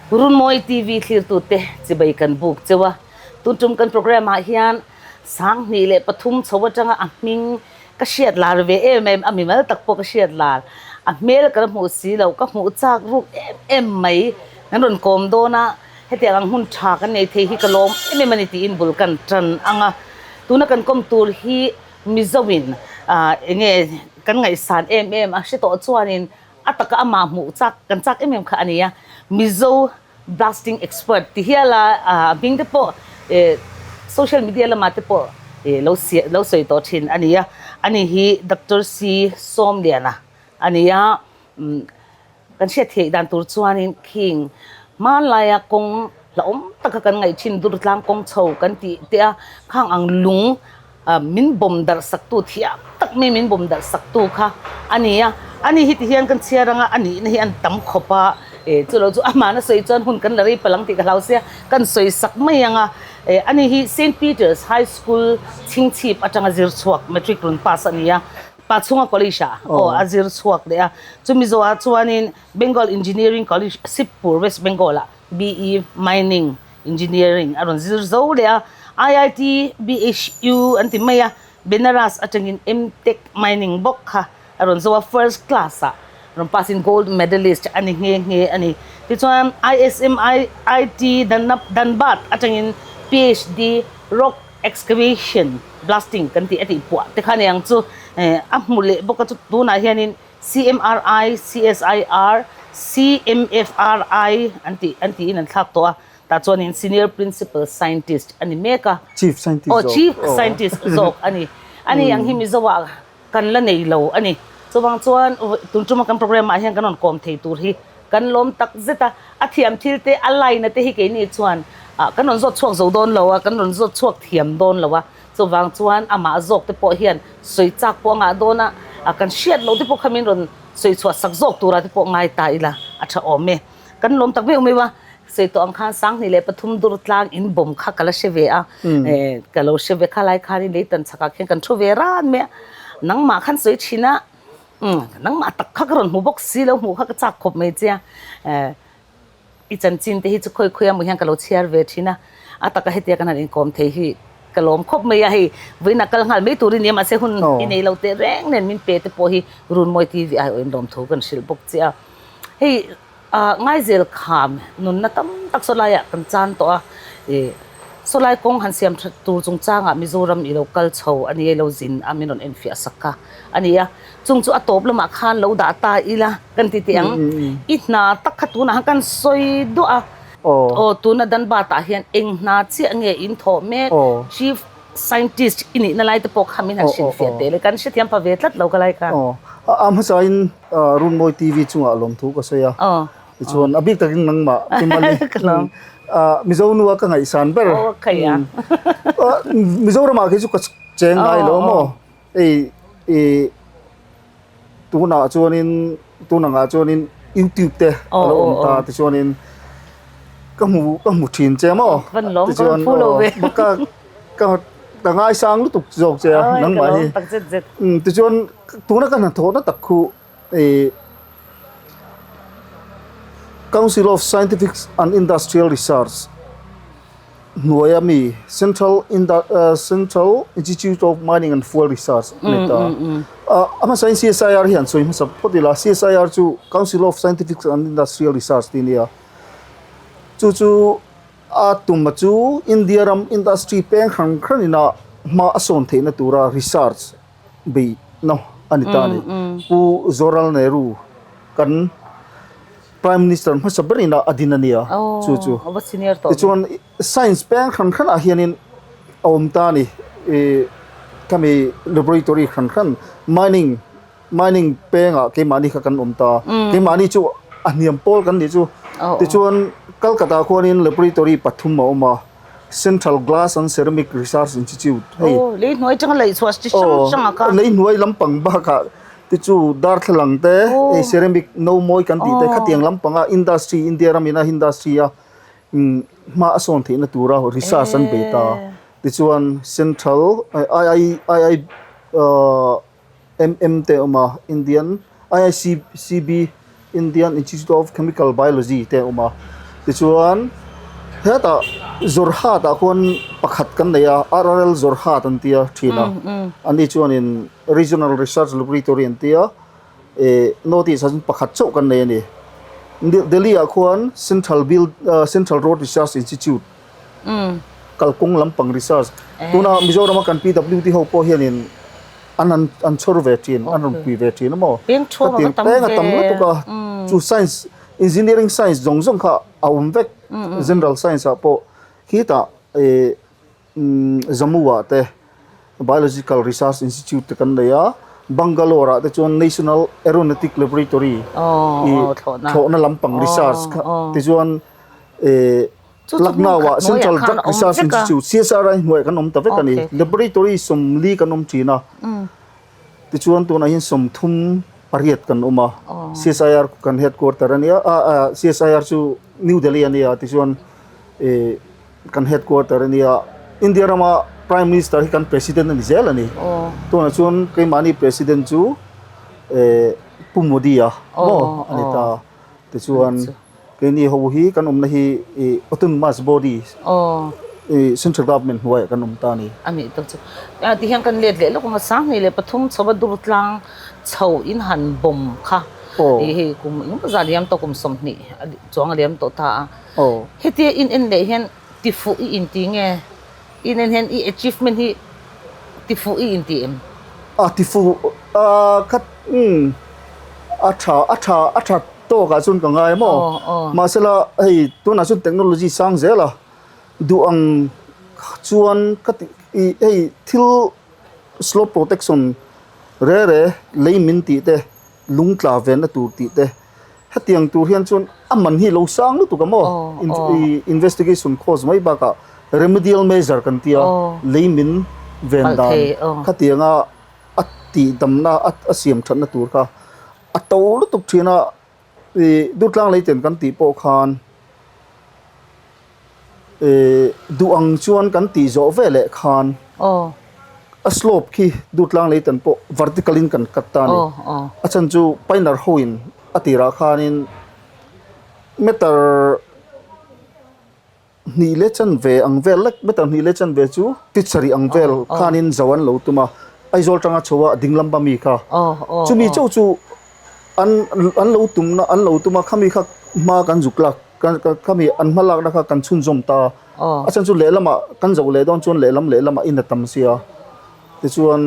Runmawi TV thlirtute chibai kan buk cheu a, tun tum kan program ah hian 2003 chho atanga a hming ka hriat lar ve em em, a mimal tak pawh ka hriat lar, a hmel ka la hmuh si lo, ka hmuh chak ruk em em mai kan rawn kawm dawn a, hetiang ang hun tha kan nei thei hi ka lawm em em a ni tiin bul kan tan ang a, tuna kan kawm tur hi Mizoin eng nge kan ngaihsan em em a hre tawh chuanin a taka amah hmuh chak kan chak em em kha a ni a, Mizo blasting expert ti hial a a hming te pawh social media lamah te pawh lo lo sawi tawh thin a ni a, ani hi Doctor C Sawmliana a ni a. Kan hriat theih dan tur chuanin khing hmanlaia kawng hlauhawm taka kan ngaih thin Durtlang kawng chho kan tih te a, khang ang lung min bawm darh saktu thiam tak mai min bawm darh saktu kha a ni a. Ani hi ti hian kan chhiar anga a nihna hi an tam khawp a, chu lo chu amahna sawi chuan hun kan la rei palh ang tih ka hlau sia, kan sawi sak mai ang a. Ani hi Saint Peter's High School chhingchhip atanga zir chhuak matric rawn pass a ni a. Pa chhunga college ah aw a zir chhuak leh a, chumi zawhah chuanin Bengal Engineering College, Sipur, West Bengal ah BE Mining Engineering a rawn zir zo leh a, IIT BHU an ti mai a, Benaras atangin MTech Mining bawk kha a rawn zo a, first class ah rawn pass in gold medalist a ni nghe nghe a ni. Tichuan ISM IIT Dhanbad atangin PhD Rock Excavation, blasting kan tih a tih puah te kha aniang chu a hmu leh bawk a chu tunah hianin CMRI, CSIR, CMFRI an tih an tiin an thlak tawh a, tah chuanin Senior Principal Scientist a ni mek a. Chief Scientist zawk. Aw Chief Scientist zawk a ni. Ani ang hi Mizoah kan la nei lo a ni. Chuvang chuan tun tuma kan program ah hian kan rawn kawm thei tur hi kan lawm tak zet a, a thiam thil te a line a te hi keini chuan kan rawn zawt chhuak zo dawn lo a, kan rawn zawt chhuak thiam dawn lo a, chuvang chuan amah zawk te pawh hian sawi chak pawh a ngah dawn a, kan hriat loh te pawh kha min rawn sawi chhuah sak zawk tura te pawh ngai ta ila a tha awm e. Kan lawm tak meuh meuh a, sawi tawh ang khan 2003 dur tlang in bawm kha ka la hre ve a, ka lo hre ve kha lai khanin lei tan chhakah khian kan thu ve ran mai a, nangmah khan sawi thin a, nangmah tak kha ka rawn hmu bawk si lo, hmuh kha ka chak khawp mai che a, i chanchin te hi chu khawi khawi a maw hian ka lo chhiar ve thin a, a taka hetia kan han inkawm thei hi ka lawm khawp mai a, hei vawiin a kal nghal mai turin nia mahse hun i nei lo teh reng nen min pe te pawh hi Runmawi TV aiawhin lawmthu kan hrilh bawk che a. Hei Ngaizel kham nunna tam tak sawlaiah kan chan tawh a, ih sawlai kawng han siam that tur chungchangah Mizoram i lo kal chho a ni a, i lo zin a min rawn enfiah sak kha a ni a, chung chu a tawp lamah khan lo dah ta ila kan ti teh ang, i hna tak kha tunah khan kan sawi duah a, aw tuna Dhanbad ah hian eng hna chiah nge in thawh mek, Chief Scientist i nihna lai te pawh kha min han hrilhfiah teh le, kan hrethiam pha ve tlat lo ka lai khan. Aw, a hmasain Runmawi TV chungah lawmthu ka sawi a, tichuan a bik takin nangmah Timali Mizo nua ka ngaihsan ber. Aw khaih a. Mizoramah khi chu ka cheng ngai lo maw, hei i Tunah chuanin tun angah chuanin youtube te a lo awm ta tichuanin ka hmu ka hmu thin che maw tichuan ka ka ka ngaisang lutuk zawk che a nangmah hi tichuan tuna ka hnathawhna tak khu ih Council of Scientific and Industrial Research hnuaia mi Central Central Institute of Mining and Fuel Research a ni ta. A hmasain CSIR hi an sawi hmasa phawt ila, CSIR chu Council of Scientific and Industrial Research tih a ni a. Chu chu a tumah chu India ram industry peng hran hran ina hma a sawn theihna tura research beihna a ni ta a ni. Pu Zoral Nehru kan Prime Minister hmasa ber ina a din a nia chu chu. Tichuan science peng hran hran ah hianin a awm ta a ni ih khami laboratory hran hran mining mining pengah keimahni kha kan awm ta keimahni chu a hniam pawl kan nih chu tichuan Kolkata khuanin laboratory pathum a awm a Central Glass and Ceramic Research Institute hei lei hnuai atanga laih chhuah chi hrang hrang a kha lei hnuai lampang bakah te chu darthlalang te hei ceramic no mawi kan tih te khatiang lampanga industry India ram ina industry a hma a sawn theihna tura research an bei ta tichuan Central I I I MM te a awm a, Indian IICB Indian Institute of Chemical Biology te a awm a. Tichuan hetah Jorhat ah khuan pakhat kan nei a, RRL Jorhat an tia thin a, ani chuanin Regional Research Laboratory an tia, eh North East ah chuan pakhat chauh kan nei a ni. Delhi ah khuan Central Build Central Road Research Institute kalkawng lampang research tuna Mizoram a kan PWD ho pawh hianin an han an chhawr ve thin, an rawn pui ve thin a maw? Peng thuam a va tam ve. Peng a tam lutuk a, chu science Engineering science zawng zawng kha a awm vek general science ah pawh khitah ih Jammu ah te Biological Research Institute te kan nei a, Bangalore ah te chuan National Aeronautic Laboratory ih thlawhna lampang research kha tichuan ih Lucknow ah Central Drug Research Institute CSRI hnuaiah kan awm ta vek a ni. Laboratory 40 kan awm thin a. Tichuan tunah hian 38 kan awm a, CSIR kan headquarter a nia, CSIR chu New Delhi a nia tichuan ih kan headquarter a nia. India rama Prime Minister hi kan President a ni zel a ni. Tunah chuan keimahni President chu eh Pu Modi a maw a ni ta. Tichuan keini ho hi kan awmna hi ih autonomous body ih central government hnuaiah kan awm ta a ni. A nih tak chu. A ti hian kan let leh lawk ang a, 2003 chho a dur tlang chho in han bawm kha ih hei kum engemaw zat liam tawh kum 20 chuang a liam tawh ta a. Hetia in en leh hian tifuh i inti nge? In en hian i achievement hi tifuh i inti em? A tifuh a khat umm a tha a tha a tha tawk ah chuan ka ngai maw mahsela hei tunah chuan technology sang zel a duh ang chuan ka ti ih hei thil slope protection re re lei min tih te lung tla venna tur tih te Hetiang tur hian chuan a man hi lo sang lutuk a maw? Investigation cost mai bakah remedial measure kan tia lei min ven dan khatianga a tih damna a siam thatna tur kha a to lutuk thin a, Durtlang Leiten kan tih pawh khan Duh ang chuan kan tih zawh ve leh khan a slope khi Durtlang Leitan pawh vertical in kan cut ta a ni. A chhan chu pioneer ho in a tirah khanin meter hnih leh chanve ang vel lek meter hnih leh chanve chu feet sarih ang vel khanin zo an lo tum a, Aizawl tanga chho a ding lam mi kha chumi chauh chu an an lo tumna an lo tum a khami kha hma kan zuk lak khami an hma lakna kha kan chhunzawm ta a chhan chu lehlamah kan zoh leh dawn chuan lehlam lehlamah in a tam sia tichuan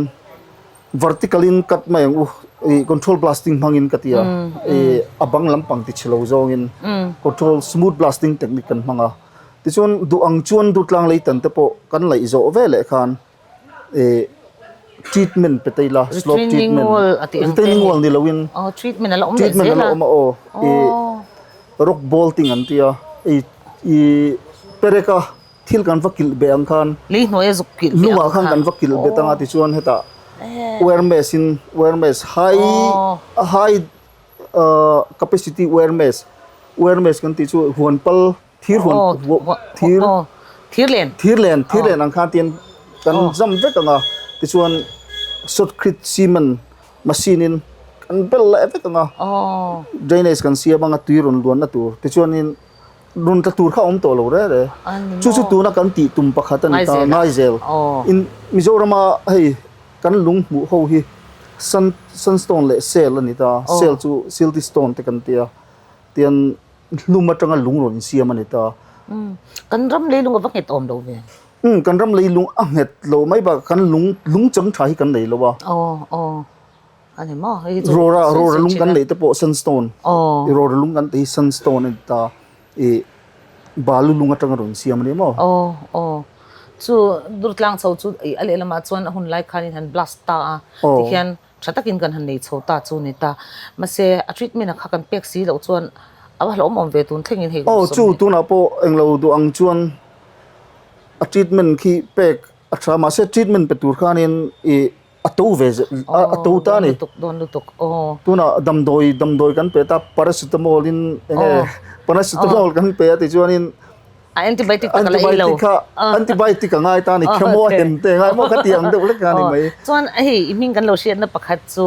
vertical in cut mai ang u ih control blasting hmangin ka ti a ih a bang lampang ti chhe lo zawngin control smooth blasting technique kan hmang a tichuan duh ang chuan Durtlang Leitan te pawh kan laih zawh veleh khan eh treatment pe ta ila slope treatment retaining wall ni loin treatment a la awm leh zel a awm a aw eh rock bolting an tia ei i pereka thil kan va kilh be ang khan lei hnuai a zuk kilh be lungah khan kan va kilh bet anga tichuan hetah wire mesh in wire mesh high high capacity wire mesh wire mesh kan tih chu huan pal Thir huan thir thir len thir len thir len ang khan tin kan zam vek anga tichuan shotcrete cement machine in kan bel leh vek anga drainage kan siam anga tui rawn luan na tur tichuanin rawn tla tur kha a awm tawh lo reh reh chu chu tuna kan tih tum pakhat a ni ta Ngaizel in Mizorama hei kan lung hmuh ho hi sand sandstone leh sel a ni ta sel chu silty stone te kan tia tian Hlum atanga lung rawn insiam a ni ta. Kan ram leilung a va nghet awm lo ve. Kan ram leilung a nghet lo mai bakah kan lung lung chang tha hi kan nei lo a. Aw aw a ni maw hei hi chu Rora rora lung kan neih te pawh sandstone. Aw. Rora lung kan tih hi sandstone a ni ta. Ih balu lung atanga rawn insiam a ni maw. Aw aw chu Durtlang chho chu ih a lehlamah chuan a hun lai khanin han blast ta a tikhian Tha takin kan han nei chho ta chu ni ta. Mahse, a treatment a kha kan pek si loh chuan a va hlauhawm awm ve tun thlengin hei Aw, chu tunah pawh englo duh ang chuan a treatment khi pek a tha. Mahse, treatment pe tur khanin ih a to ve a to ta a ni. Dawn lutuk, dawn lutuk, aw. Tunah damdawi, damdawi kan pe ta, paracetamol in enge paracetamol kan pe a tichuanin A antibiotic tak a la ei lo. Antibiotic kha antibiotic a ngai ta a ni khemo a hem te a ngai maw ka ti ang deuh lek a ni mai. Chuan hei i hming kan lo hriatna pakhat chu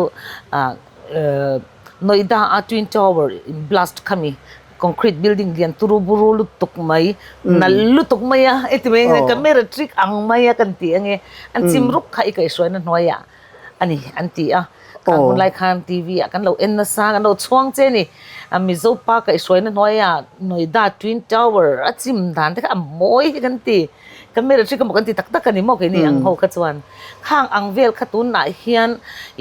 Noida a Twin Tower in blast khami concrete building lian turu buru lutuk mai nalh lutuk mai a heti mai hian camera trick ang mai a kan tih ange an chim rup kha i kaihhruaina hnuaiah a ni an ti a khang hun lai khan T_V ah kan lo en nasa kan lo chhuang che a ni a Mizo pa kaihhruaina hnuaiah Noida twin tower a chim dan te kha a mawi hi kan ti. Camera trick emaw kan ti tak tak a ni maw keini ang ho kha chuan khang ang vel kha tunah hian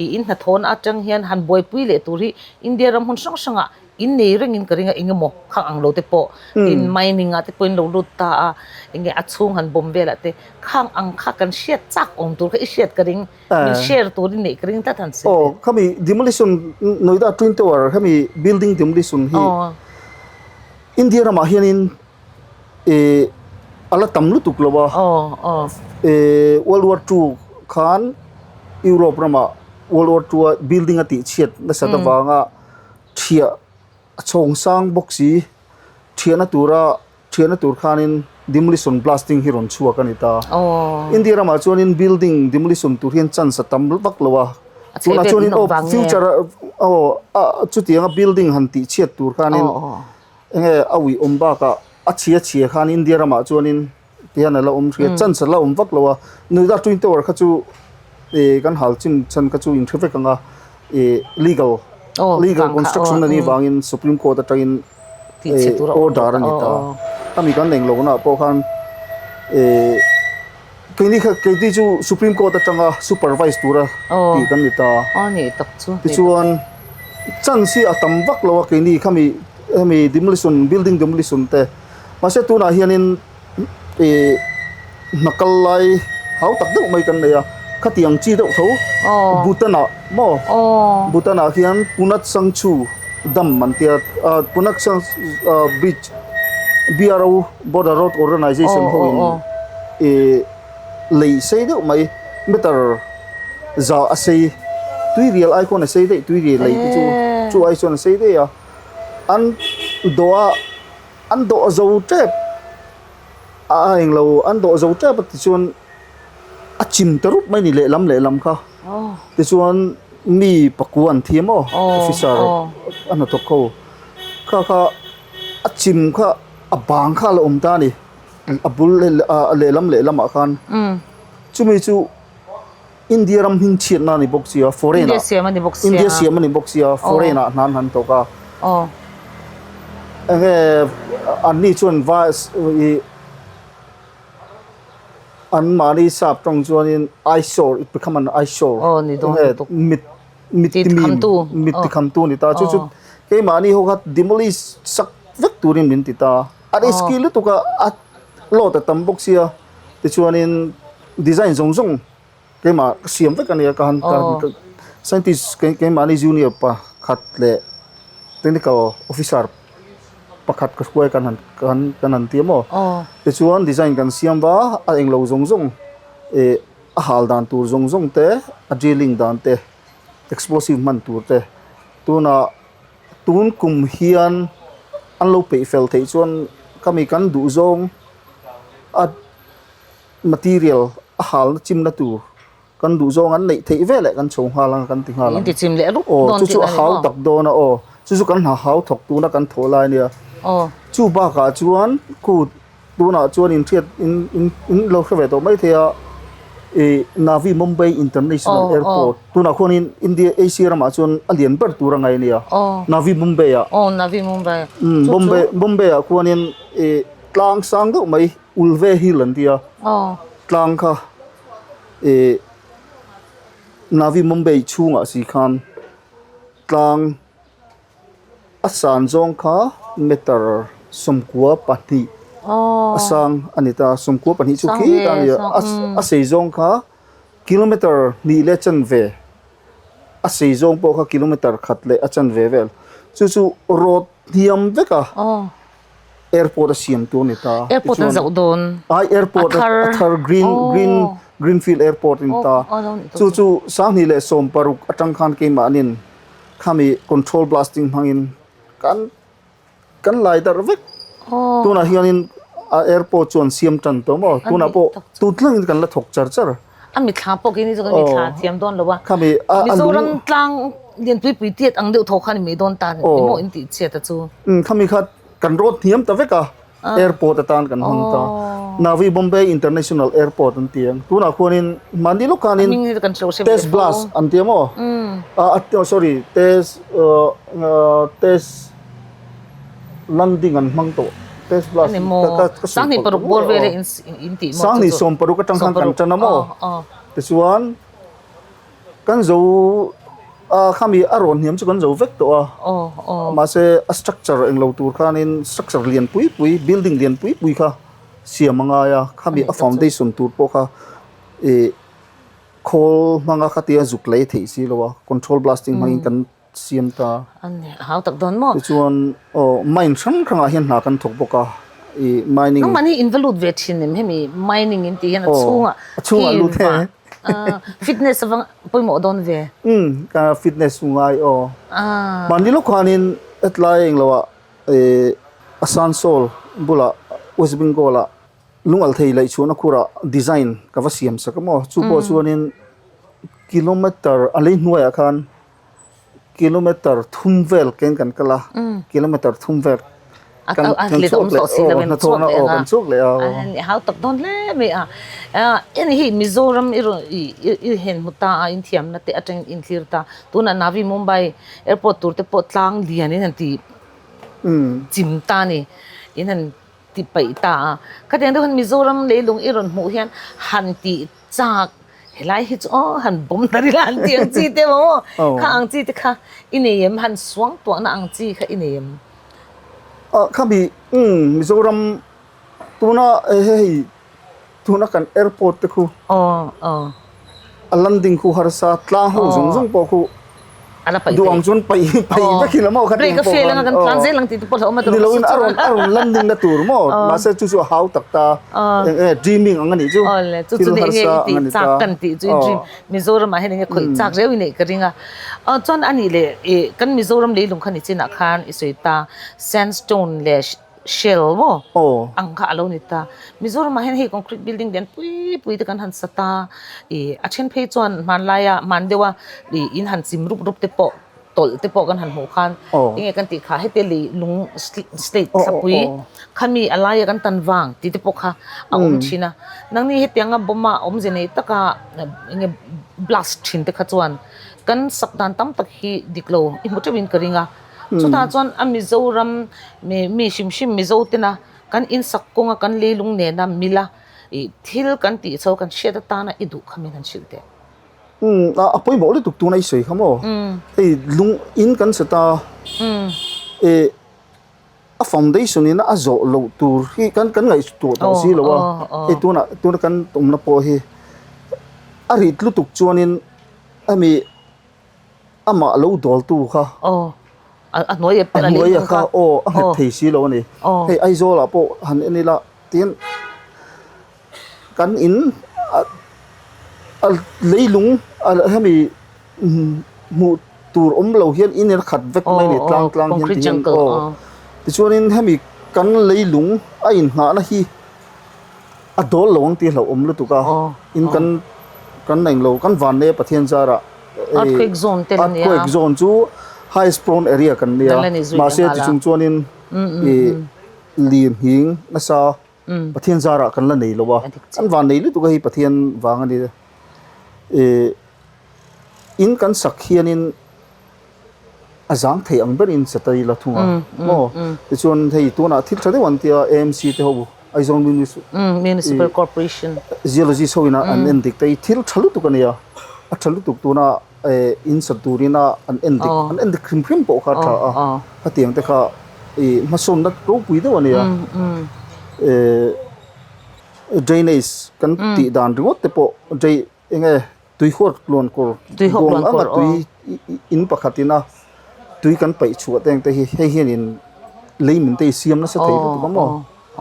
ih in hnathawhna atang hian han buaipui leh tur hi India ram hmun hrang hrangah in nei rengin ka ring a eng emaw khang ang lo te pawh tin mining ah te pawhin lo lut ta a eng nge a chhung han bawm velah te khang ang kha kan hriat chak awm tur kha i hriat ka ring min share turin neih ka ring tlat han sawi Aw khami demolition Noida Twin Tower khami building demolition hi India ramah hianin eh a la tam lutuk lo a eh World War II khan Europe ramah World War II a building a tih chhiat nasat avanga thiah a chhawng sang bawk si thiahna tura thiahna tur khanin demolition blasting hi rawn chhuak a ni ta. India ramah chuanin building demolition tur hian chance a tam vak lo a tunah chuanin aw future ah aw chutianga building han tih chhiat tur khanin Enge a uih awm bakah a chhia chhia khan India ramah chuanin tihian a la awm hria chance a la awm vak lo a, Noida Twin Tower kha chu ih kan hal chin chhan kha chu in hre vek ang a, ih legal legal construction a nih vangin Supreme Court atangin ih order a ni ta, khami kan eng lohna ah pawh khan ih keini kha keini chu Supreme Court atanga supervise tura tih kan ni ta, tichuan. Chance hi a tam vak lo a keini khami hemi demolition building demolition te mahse tunah hianin ih hna kal lai hau tak deuh mai kan nei a khatiang chi deuh tho Bhutan ah maw Bhutan ah hian Punat Sangchu dam an tia Punat Sang bridge B_R_O Border Road Organization ho in ih lei sei deuh mai meter za a sei tui rial ai khawn a sei daih tui rial lei te chu chu ai chuan a sei daih a an dawh a an dawh zo tep a englo an dawh zo tep a tichuan a chim ta rup mai a ni lehlam lehlam kha tichuan mi pakua an thi maw officer a hnathawk ho kha kha a chim kha a bang kha a la awm ta a ni. A bul lehlam lehlamah khan chumi chu India ram hming chhiatna a ni bawk sia foreign ah India siam a ni bawk sia foreign ah hnan han tawk a enge anni chuan vai ih an mahni sap tawng chuanin eyesore it become an eyesore enge mit mit ti mim mit ti khamtu a ni ta chu chu keimahni ho kha demolish sak vek turin min ti ta. A risky lutuk a, a load a tam bawk sia tichuanin design zawng zawng keimah ka siam vek a nia ka han ka scientist keimahni junior pakhat leh technical officer pakhat ka hruai kan han kan kan han ti a maw tichuan design kan siam va a englo zawng zawng ih a hal dan tur zawng zawng te a drilling dan te explosive hman tur te tunah. Tun kum hian an lo peih fel theih chuan khami kan duh zawng a material a halna chimna tur kan duh zawng an neih theih veleh kan chho nghal ang kan ti nghal ang. Aw chu chu a hau tak dawn a aw chu chu kan hna hau thawk tuna kan thawh lai a nia. Chu bakah chuan khu Tunah chuan in hriat in in in lo hre ve tawh mai thei a ih Navi Mumbai International Airport tunah khuanin India Asia ramah chuan a lian ber tur a ngai a nia Navi Mumbai ah Navi Mumbai Bombay Bombay ah khuanin ih tlang sang deuh mai Ulve Hill an tia tlang kha ih Navi Mumbai chhungah si khan tlang. A san zawng kha meter 12 a sang a ni ta, 12 chu khi ta a ni a, a sei zawng kha kilometer hnih leh chanve a sei zawng pawh kha kilometer khat leh a chanve vel chu chu road hniam vek a airport a siam tur a ni ta. Airport an zauh dawn. Ai airport a thar green green greenfield airport a ni ta chu chu 2016 atang khan keimahnin Khami control blasting hmangin kan kan lai darh vek. Tunah hianin a airport chu an siam tan tawh maw? Tunah pawh tun thlengin kan la thawk char char. A mithla pawh keini chu kan mithla thiam dawn lo a. Khami a lung Mizoram tlang lianpui pui tiat ang deuh tho khan i mei dawn ta ni maw in tih chhiat a chu. Khami kha. Kan rawt hniam ta vek a, airport atan kan hmang ta. Navi Bombay International Airport an ti ang. Tunah khuanin mahni lawk khanin test blast an ti a maw? Ah sorry test test landing an hmang tawh. Test blast ka ka Sangni paruk bawr vel in in tih maw? Sangni sawm paruk atang khan kan tan a maw? Tichuan Kan zo a khami a rawn hniam chu kan zo vek tawh a mahse a structure englo tur khanin structure lian pui pui building lian pui pui kha siam a ngai a khami a foundation tur pawh kha ih khawl hmanga khatia zuk lei theih si lo a control blasting hmangin kan siam ta. Hau tak dawn maw? Tichuan aw mine hrang hrangah hian hna kan thawk bawk a ih mining. Nangmah hi in va lut ve thin em hemi mining in tih hian a chhungah a chhungah lut he. Fitness avang pawimawh dawn ve. Umm ka fitness chu ngai aw. Mahni lawk khanin hetlai englo ah ih Asansol bulah West Bengal ah Lungalthei laihchhuahna khurah design ka va siam sak a maw chu pawh chuanin kilometer a lei hnuaiah khan Kilometer thum vel ken kan kal a, kilometer thum vel kan kan chhuak leh aw hnathawhna aw kan chhuak leh a. Hau tak dawn hle mai a. En hi Mizoram i rawn i hen hmu ta a, inthiamna te atangin inthlir ta. Tunah Navi Mumbai airport tur te pawh tlang lian in han ti chim ta a ni. In han ti paih ta a. Khatiang deuh khan Mizoram leilung i rawn hmuh hian han tih Chak, helai hi chu aw han bawm ta rila an tih ang chi te maw? Kha ang chi te kha i nei em? Han suang tuahna ang chi kha i nei em? Ah khami umm Mizoram tuna hei tuna kan airport te khu aw aw a landing khu harsa tlang ho zawng zawng pawh khu Duh ang chuan paih paih vek hi la maw kha tiang pawh khan kan tlan zel ang tih te pawh hlauh awm a ni loin a rawn a rawn landing na tur maw mahse chu chu a hau tak ta eng nge dreaming ang a nih chu chu chu eng nge i tih chak kan tih chu i dream Mizoram ah hian eng nge khawih chak reuh i neih ka ring a chuan a nih leh ih kan Mizoram leilung kha nichinah khan i sawi ta sandstone leh Shell maw ang kha a lo ni ta. Mizoramah hian hei concrete building lian pui pui te kan han sa ta. Ih a then phei chuan hmanlaia hman deuha ih in han chim rup rup te pawh tawlh te pawh kan han hmuh khan enge kan tih kha hete lei lung slate thlapui khami a laia kan tan vang tih te pawh kha a awm thin a. Nangni hetianga bomb a awmze nei taka enge blast thin te kha chuan kan sak dan tam tak hi dik lo i hmu teuhin ka ring a. Chutah chuan a Mizoram mi hrim hrim Mizo tena kan insak kawnga kan leilung nena mila ih thil kan tih chho kan hriat atana i duh kha min han hrilh teh. Umm a pawimawh lutuk tuna i sawi kha maw? Hei lung in kan set a ih a foundation in a zawh loh tur hi kan kan ngaihtuah tawh si lo a hei tunah tuna kan awmna pawh hi a rit lutuk chuanin hemi Amah lo dawltu kha. Aw, a hnuai a a hnuai a kha aw a nghet thei si lo a ni. Hei Aizawl ah pawh han en ila tin kan in a leilung hemi hmuh tur awm lo hian in in a khat vek mai a ni tlang tlang hian ti hian aw tichuanin hemi kan leilung a inhnahna hi A dawl lo ang tih hlauhawm lutuk a, in kan kan englo kan van nei a Pathian zarah Earthquake zone te la nia. Earthquake zone chu highest prone area kan nia, mahse ti chung chuanin i lir nghing nasa Pathian zarah kan la nei lo a, kan van nei lutuk a hei Pathian vang a ni. I in kan sak hianin a zang thei ang berin satei la thung a maw tichuan hei tunah thil tha deuh an tia AMC te ho Aizawl Municipal Corporation Geologist ho ina an en dik te hi thil tha lutuk a nia a tha lutuk tuna in sat turin a an en dik an en dik hrim hrim pawh kha a tha a hetiang te kha ih hmasawnna ropui deuh a nia drainage kan tih dan ringawt te pawh enge Tui huat tluan kawr duang anga tui in pakhat ina tui kan paih chhuah te ang te hi hei hianin lei min te hi siam nasa thei lutuk a maw?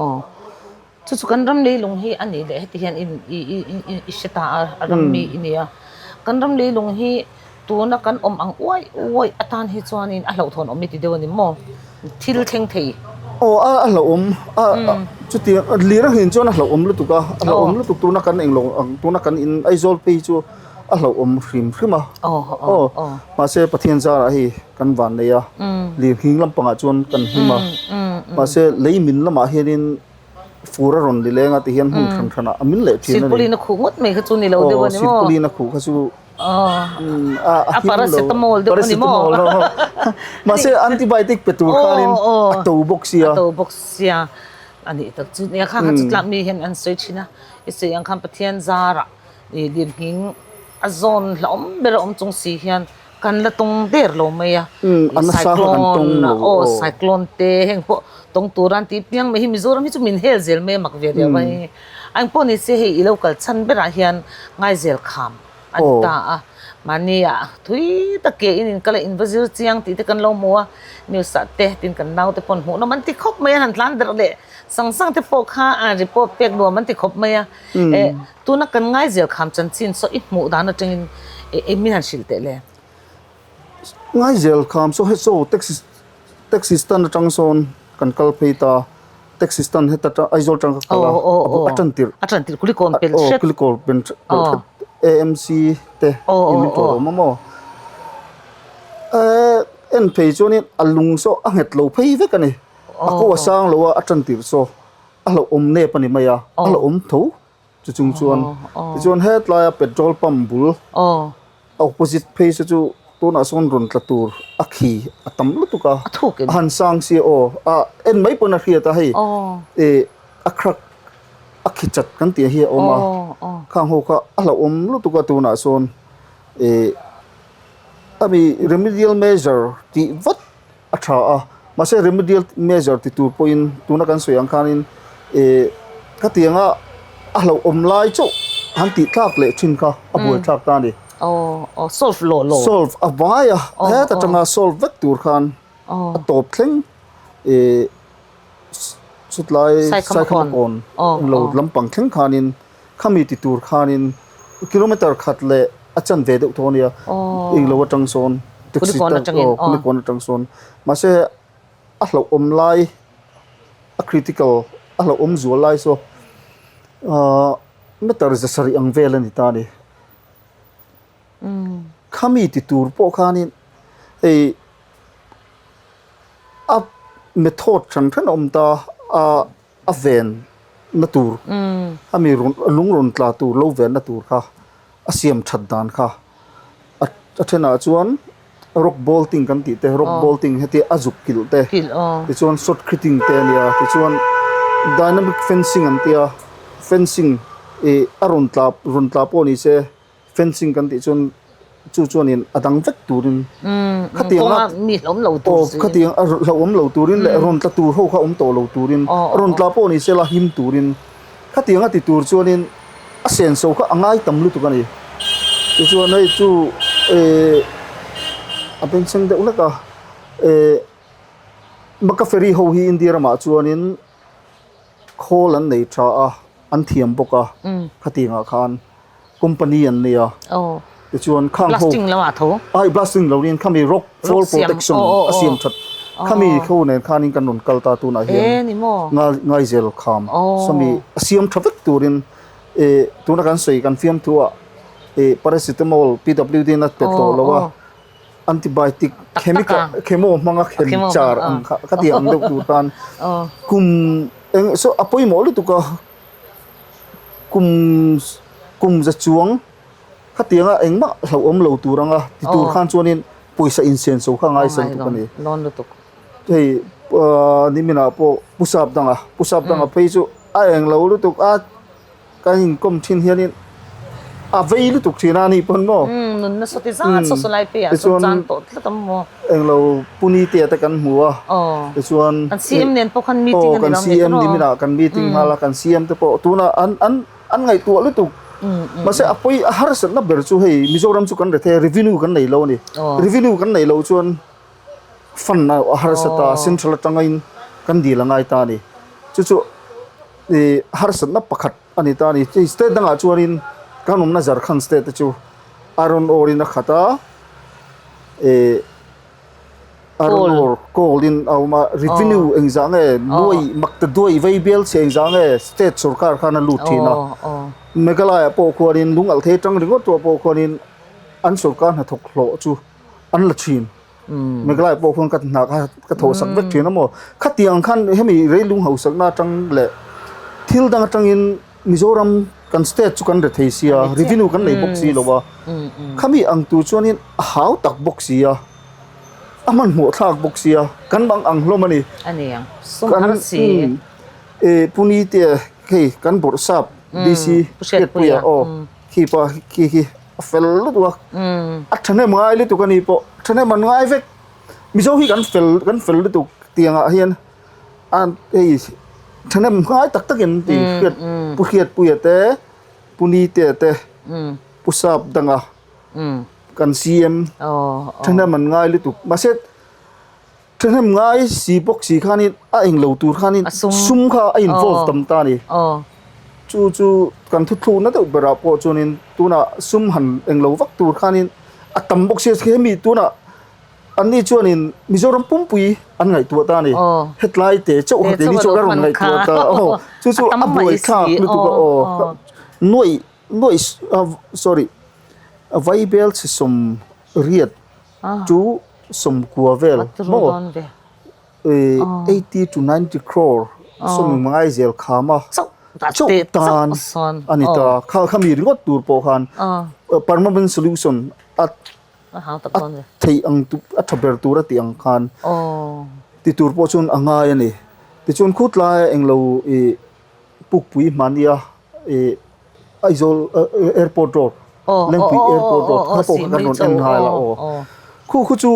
Aw chu chu kan ram leilung hi a nih leh heti hian i i hre ta a a ram mi i nia kan ram leilung hi tuna kan awm ang uaih uaih atan hi chuanin a hlauhthawn awm i ti deuh a ni maw? Thil thleng thei. Aw a a hlauhawm a chutiang lir a nghin chuan a hlauhawm lutuk a, a hlauhawm lutuk tuna kan englo ang tuna kan in Aizawl phei chu a hlauhawm hrim hrim a. Aw, mahse Pathian zarah hei kan van nei a, lirnghing lampangah chuan kan hlim a. Mahse lei min lamah hianin fur a rawn li leng a ti hian hmun hran hranah a min leh thin a ni. Silpauline a khuh ngawt mai kha chu ni lo deuh a ni maw? Silpauline a khuh kha chu a paracetamol deuh a ni maw? Mahse antibiotic pe tur khanin a to bawk sia. A to bawk sia. A nih tak chu nia kha kha chu tlak mi hian an sawi thin a, i sawi ang khan Pathian zarah ih lirnghing a zawn hlauhawm ber a awm chung si hian kan la tawng der lo mai a, cyclone aw cyclone te heng pawh tawng tur an tih piang mai hi Mizoram hi chu min hel zel mai a mak ve riau a hei a engpawh ni se hei i lo kal chhan berah hian ngaizel kham a ni ta a mahni ah thui tak ke in in kal a in va zir chiang tih te kan lo hmu a news ah te tin kan naute pawn hmuh nawm an ti khawp mai a han tlan darh leh sang sang te pawh kha report pek nuam an ti khawp mai a eh Tuna kan ngaizel kham chanchin saw i hmuh dan atangin eng min han hrilh teh le? Ngaizel kham saw he saw taxi taxi stand atang sawn kan kal phei ta, taxi stand heta tang Aizawl tang ka kal a, a tan tirh. A tan tirh Kulikawn pel hret. Aw Kulikawn pel hret AMC te in min tawh awm a maw? En phei chuanin a lung saw a nghet lo phei vek a ni, a ko a sang lo a, a tan tirh saw. A hlauhawm nep a ni mai a, a hlauhawm tho chu chung chuan. Tichuan hetlaia petrol pump bul opposite phei se chu tunah sawn rawn tla tur a khi a tam lutuk a, a han sang si a aw, a en mai pawn a hriat a hei ih a crack a khi chat kan tih hi a awm a, khang ho kha a hlauhawm lutuk a tunah sawn ih ami remedial measure tih vat. A tha a, mahse remedial measure ti tur pawhin tuna kan sawi ang khanin ih khatianga a hlauhawm lai chauh han tih tlak leh thin kha a buai thlak ta a ni. Aw aw solve lawh lawh. Solve a vai a, heta tanga solve vek tur khan a tawp thleng ih chutlai Saikhamakawn lo lampang thleng khanin khami ti tur khanin kilometer khat leh a chan ve deuh tawh a nia englo atang sawn taxi aw kulikawn atang sawn mahse a hlauhawm lai a critical a hlauhawm zual lai saw ahh meter za sarih ang vel a ni ta a ni khami ti tur pawh khanin hei a method hran hran a awm ta a. A ven na tur a mi rawn lung rawn tla tur lo ven na tur kha a siam that dan kha a a thenah chuan rock bolting kan tih te rock bolting heti a zuk kilh te tichuan shot critting te a nia tichuan dynamic fencing an tia fencing ih a rawn tla rawn tla pawh ni se. Fencing kan tih chuan chu chuanin a dang vek turin khatiang a mi hlauhawm lo tur si khatiang a hlauhawm lo turin leh rawn tla tur ho kha awm tawh lo turin rawn tla pawh ni sela him turin khatiang a ti tur chuanin a senso kha a ngai tam lutuk a ni tichuan hei chu eh a bengchheng deuh hlek a eh Makaferry ho hi India ramah chuanin khawl an nei tha a an thiam bawk a khatiangah khan. Company an nei a tichuan khang ho blasting lamah tho ai blasting lo in khami rock fall protection a siam that khami kho nen khanin kan rawn kal ta tunah hian ngaizel kham sawmi a siam tha vek turin eh tuna kan sawi kan fiam thu ah eh paracetamol PWD na pe tawh lo a antibiotic chemical chemo hmanga khem char ang kha ka ti ang deuh tur khan kum eng saw a pawimawh lutuk a. Kum kum za chuang khatianga engmah hlauhawm lo tur anga ti tur khan chuanin pawisa insenso kha ngaisang tuk a ni. Hei niminah pawh Pu Sap danga Pu Sap danga phei chu a eng lo lutuk a kan inkawm thin hianin a vei lutuk thin a ni pawn maw. Nunna saw ti zat saw saw lai pheiah sawn chan tawh tlat ang maw. Englo Puni te te kan hmu a tichuan kan CM nen pawh khan meeting a ni lo kan CM niminah kan meeting nghal a kan CM te pawh tunah an an an ngaihtuah lutuk mahse a pawi a harsatna ber chu hei Mizoram chu kan rethei a revenue kan nei lo a ni revenue kan nei lo chuan fund a harsat a central atangin kan dil a ngai ta a ni chu chu ih harsatna pakhat a ni ta a ni state dangah chuanin kan awmna Jharkhand state te chu iron ore in a khat a. eh iron ore coal in a awm a revenue engzah nge nuai mak ta duai vei bial chhe engzah nge state sorkar khan a lut thin a. Meghalaya pawh khuanin lung alh thei atang ringawt tawh pawh khuanin an sorkar hnathawk hlawh chu an la thin. Meghalaya pawh khuan ka hna kha ka thawh sak vek thin a maw. Khatiang khan hemi reilung hausakna atang leh thil dang atangin Mizoram kan state chu kan rethei sia, revenue kan nei bawk si lo a. Khami ang tur chuanin a hau tak bawk si a, a hmanhmawh thlak bawk sia, kan bang ang hlawm a ni. A ni ang, sum har si. E Puni te hei kan bawrh sap DC Hriatpuia aw khi pa khi khi a fel lutuk a, a thahnem ngai lutuk a ni pawh, thahnem an ngai vek. Mizo hi kan fel kan fel lutuk tiangah hian. A hei thahnem ngai tak takin tih hriat Pu Hriatpuia te Pu Nitea te Pu Sap danga kan CM thahnem an ngai lutuk mahse thahnem ngai si bawk si khanin a englo tur khanin sum kha a involve tam ta a ni chu chu kan thuthlukna deuh berah pawh chuanin tunah sum han englo vak tur khanin a tam bawk sia hemi tunah Anni chuanin Mizoram pumpui an ngaihtuah ta a ni. Hetlai te chauh ha keini chu ka rawn ngaihtuah ta. Aw chu chu a buai thlak lutuk a aw. Nuaih nuaih sorry Vaibel chhe sawm riat chu sawmkua vel maw 80 to 90 crore sawm ngai zel kham a chauh tan a ni ta. Kha khami ringawt tur pawh khan permanent solution a A hau tak dawn ve. A theih ang a tha ber tur a tih ang khan ti tur pawh chuan a ngai a ni. Tichuan khutlai englo ih Pukpui hmania ih Aizawl Airport Road Lengpui Airport Road kha pawh kha kan rawn en nghal a aw. Khu khu chu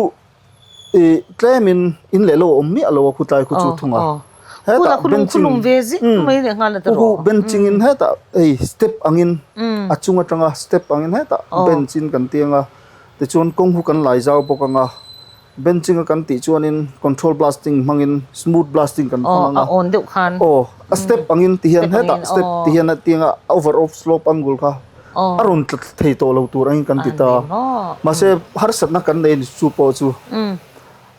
ih tlemin in leh lo a awm miah lo a khutlai khu chu thung a. Hetah benching khu benching in hetah hei step angin a chung atanga step angin hetah bench in kan tiang a tichuan kawng hu kan lai zau bawk anga benching a kan tih chuanin control blasting hmangin smooth blasting kan hmang anga aw a step angin ti hian hetah step ti hian a tiang a over off slope angle kha a rawn tla thei tawh lo tur angin kan ti ta mahse harsatna kan nei chu pawh chu.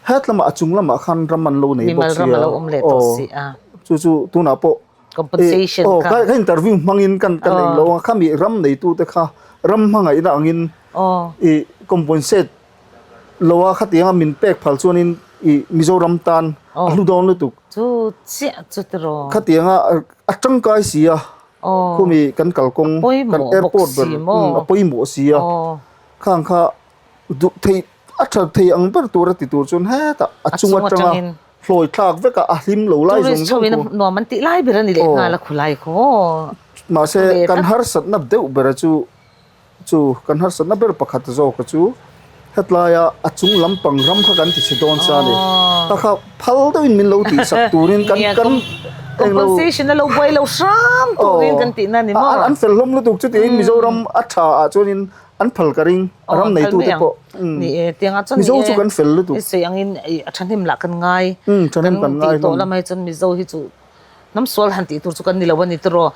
Het lamah a chung lamah khan ram an lo nei bawk sia. Lo awm leh tawh si a. Chu chu tunah pawh compensation kha. Ka interview hmangin kan kan eng lo a khami ram neitu te kha ram hmangaihna angin i compensate lo a khatianga min pek phal chuanin i Mizoram tan a hlu dawn lutuk. Chu chiah chu tiraw. Khatianga a tangkai si a khumi kan kalkawng kan airport ber a pawimawh si a khang kha Duh thei a tha thei ang ber tur a ti tur chuan hetah a chung atanga hlawi thlak vek a, a hlim lo lai zawng zawng khu. Nuam an tih lai ber a ni leh nghal a khulai khaw. Mahse kan harsatna deuh bera chu chu kan harsatna ber pakhat zawka chu hetlaia a chung lampang ram kha kan ti chhe dawn sa a ni. Kha kha phal deuhin min lo tihsak turin kan kan englo Compensation a lo buai lo hram turin kan tihna a ni maw? An fel hlawm lutuk chutiangin Mizoram a tha ah chuanin An phal ka ring, a ram neitu te pawh. Ni e, tiangah chuan Mizo chu kan fel lutuk. I sawi angin a thahnem lah kan ngai. Thahnem kan ngai hlawm. Kan tih tawh lamah hi chuan Mizo hi chu hnam sual han tih tur chu kan ni lo a ni tiraw.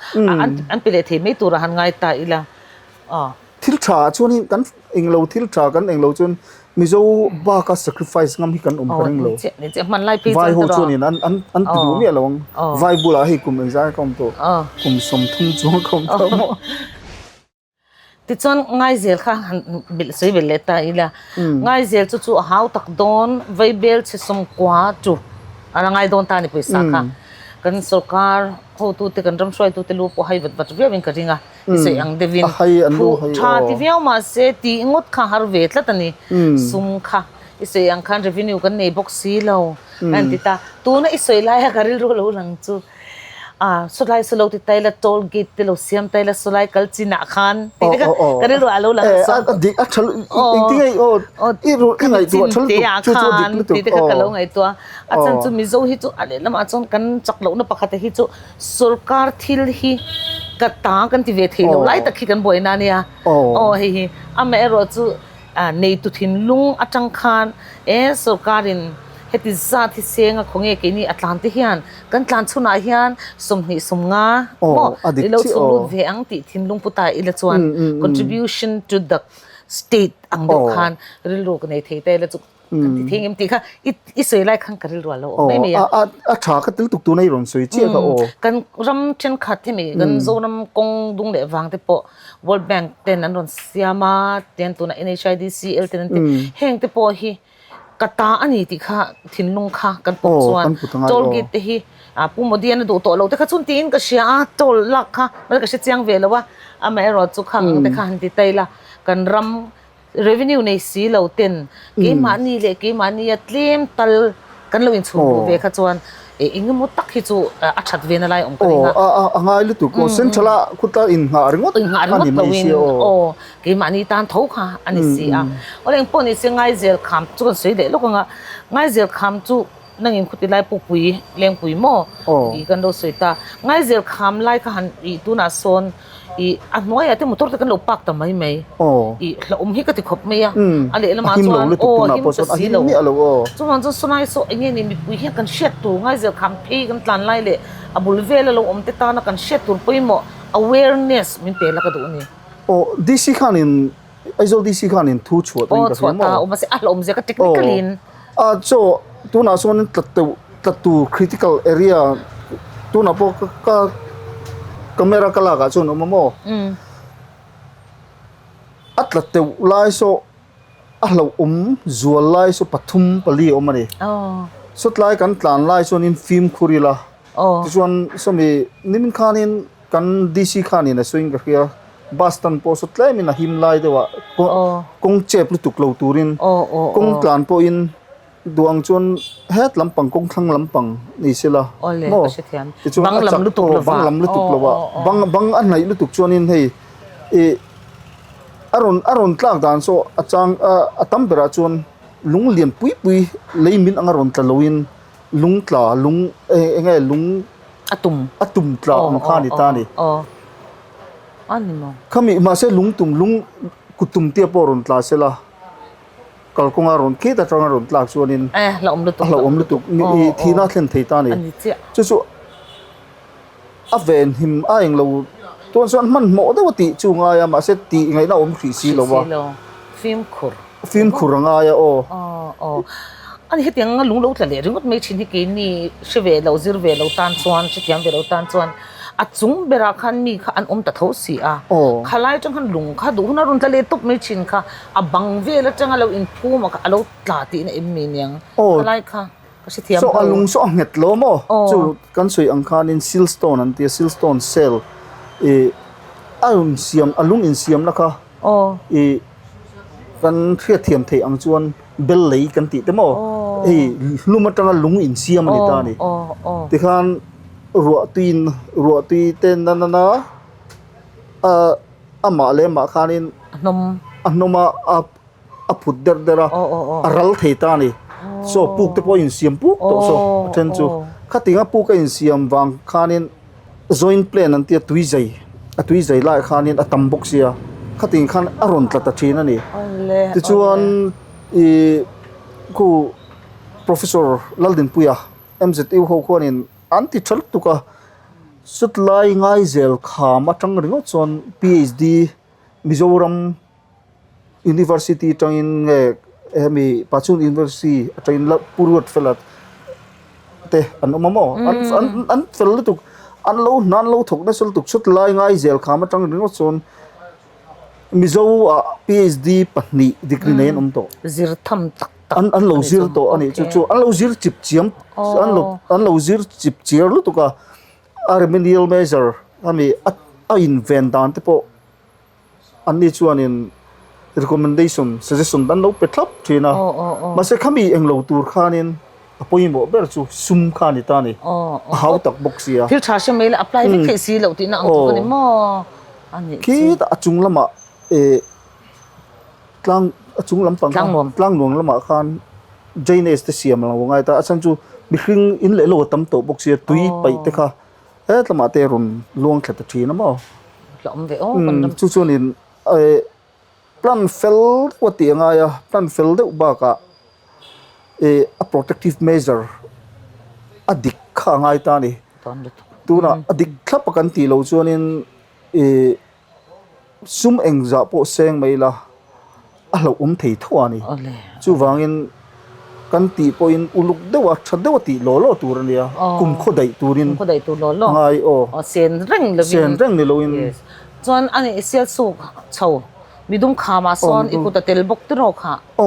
An pe leh thei mai turah han ngai ta ila. Thil tha ah chuanin kan englo thil tha kan englo chuan Mizo baka sacrifice ngam hi kan awm ka ring lo. Vai ho chuanin an an an ti duh miah lo ang. Vai bulah hei kum engzai ka awm tawh, kum 30 chuang ka awm tawh maw. Tichuan Ngaizel kha han bilh sawi belh leh ta ila, Ngaizel chu chu a hau tak dawn, Vaibel chhe sawmkua chu a la ngai dawn ta a ni pawisa kha. Kan sorkar hotute, kan ram hruaitute lu pawh hai vat vat viauin ka ring a, i sawi ang deuhin phuh tha ti viau mahse tih ngawt kha har ve tlat a ni, sum kha i sawi ang khan revenue kan nei bawk si lo a han ti ta. Tuna i sawi laia ka rilru lo lang chu. Ah sawlai saw lo ti ta ila toll gate te lo siam ta ila sawlai kal chinah khan tih te kha ka rilru ah a lo lang a saw a dik a tha engtin nge aw i ru i ngaihtuah tha lutuk chu chu a dik lutuk tih te kha ka lo ngaihtuah a chan chu Mizo hi chu a lehlamah chuan kan chak lohna pakhat hi chu sorkar thil hi ka ta kan ti ve thei lo lai tak hi kan buaina ania aw hei hi amaherawh chu Neitu thinlung atang khan e sorkarin heti zat hi seng a khawnge keini a tlan te hian kan tlan chhunah hian 20 50 maw i lo chhung lut ve ang tih thinlung pu ta ila chuan contribution to the state ang deuh khan rilru ka nei thei ta ila chu. Kan ti thei ngem tih kha i i sawi lai khan ka rilru a lo awm mai mai a. A a tha ka tel tuk tuna i rawn sawi chiah kha aw. Kan ram thenkhat hemi kan Zoram kawng dung leh vang te pawh World Bank ten an rawn siam a, tian tuna NHIDCL ten an ti heng te pawh hi ka ta a ni tih kha thinlung kha kan put chuan toll gate te hi Pu Modi an a duh tawh lo te kha chun tiin ka hria a, toll lak kha ka hre chiang ve lo a, amaherawhchu khang ang te kha han ti ta ila kan ram Revenue nei si lo ten keimahni leh keimahnia tlem tal kan lo inchhun duh ve kha chuan eng emaw tak hi chu a that ve na lai awm ka ring a. Aw a ngai lutuk aw central a khutla innghah ringawt innghah ringawt lo in aw keimahni tan tho kha a ni si a. Awle engpawh ni se Ngaizel kham chu kan sawi leh lawk ang a, Ngaizel kham chu nangin khuti lai pukpui lengpui maw tih kan lo sawi ta. Ngaizel kham lai kha han ih tunah sawn I a hnuaiah te motor te kan lo park ta mai mai. I hlauhawm hi ka ti khawp mai a. A lehlamah chuan aw a him ta si lo. Chuvang chuan sawnai saw eng nge ni mipui hian kan hriat tur ngaizel kham phei kan tlan lai leh a bul vela lo awm te tana kan hriat tur pawimawh awareness min pe la ka duh a ni. Aw DC khanin Aizawl DC khanin thu chhuah tawhin ka hria maw? Aw chhuah ta awm a se a hlauhawm zia ka technically in. A chaw tunah sawn tlat teuh tlat tur critical area tunah pawh ka camera ka lakah chuan a awm a maw? A tlat teuh lai saw a hlauhawm zual lai saw pathum pali a awm a ni. Sawtlai kan tlan lai chuanin fimkhur ila tichuan sawmi nimin khanin Kan DC khanin a sawiin ka hria, bus stand pawh saw tlemin a him lai deuh ah kawng chep lutuk lo turin kawng tlan pawhin duh ang chuan het lampang kawng thlang lampang ni sela maw tichuan a chak aw bang lam lutuk lo ah bang bang a hnaih lutuk chuanin hei ih a rawn a rawn tlak dan saw a chang a tam berah chuan lung lian pui pui lei min anga rawn tla loin lung tla lung eng nge lung A tum. A tum tla ang kha a ni ta a ni. Aw. A ni maw? Khami mahse lung tum lung kut tum tia pawh rawn tla sela kalkawnga rawn khit atanga rawn tlak chuanin Eh hlauhawm lutuk. A hlauhawm lutuk i thihna a thlen thei ta a ni. A ni chiah. Chu chu a ven him a englo tuan chuan hmanhmawh deuh a tih chu ngai a mahse tih ngaihna awm hrih si lo a. Hrih si lo. Fimkhur. Fimkhur a ngai a aw. Aw aw. Ani hetiang anga lung lo tla leh ringawt mai thin hi keini hre ve lo, zir ve lo tan chuan, hrethiam ve lo tan chuan a chung berah khan mi kha an awm ta tho si a. Khalai atang khan lung kha duh hun a rawn tla leh tawp mai thin kha a bang vel atanga lo inphum a kha a lo tla tihna em mi niang. Khalai kha ka hrethiam lo. A lung saw a nghet lo maw? Chu kan sawi ang khanin siltstone an ti a, siltstone cell ih a insiam a lung insiamna kha I kan hriatthiam theih ang chuan bel lei kan tih te maw hei hlum atanga lung insiam a ni ta a ni. Tikhan ruah tuiin ruah tui te na na na amah leh amah khanin a hnawm a a phut derh derh a a ral thei ta a ni. Saw puk te pawh a insiam puk tawh saw a then chu khatinga puk a insiam vang khanin. Joint plan an tia tui zai a tui zai lai khanin a tam bawk sia khatin khan a rawn tla ta thin a ni tichuan ih khu professor Laldinpuia M_Z_U ho khuanin an ti tha lutuk a chutlai Ngaizel kham atang ringawt chuan P_H_D Mizoram University atangin nge hemi Pachhun University atangin la Pu Ruatfela te an awm a maw an an an fel lutuk an lo hna an lo thawk nasa lutuk chhut lai ngai zel kham atang ringawt chuan Mizo ah PhD pahnih degree nei an awm tawh. Zir tham tak tak an an lo zir tawh a nih chu chu an lo zir chip chiam an lo an lo zir chip chiar lutuk a a remedial measure ami a a inven dan te pawh Anni chuanin recommendation, suggestion an lo pe thlap thin a. Mahse khami englo tur khanin a pawimawh ber chu sum kha a ni ta a ni. A hau tak bawk si a. Thil tha hre mai la apply vek theih si loh tihna ang tluk a ni maw? A nih chu. Khitah a chung lamah eh tlang a chung lampang kha tlangnuam lamah khan drainage te siam a lo ngai ta a. A chhan chu mihring in leh lo a tam tawh bawk si a, tui paih te kha He tlama te rawn luang thla ta thin a maw? Hlawm ve aw kan ram. Chu chuanin plan fel deuh a tih a ngai a, plan fel deuh bakah a protective measure a dik kha a ngai ta a ni. Tunah a dik thlap a kan tih loh chuanin sum engzah pawh seng mai ila a hlauhawm thei tho a ni. Chuvangin. kan tih pawhin uluk deuha tha deuha tih law law tur a nia, kum khaw daih turin kum khaw daih tur law law ngai aw. Aw sen reng lovin sen reng ni loin yes chuan a nih sial suk chho midum khamah sawn i kut a tel bawk tiraw kha. Aw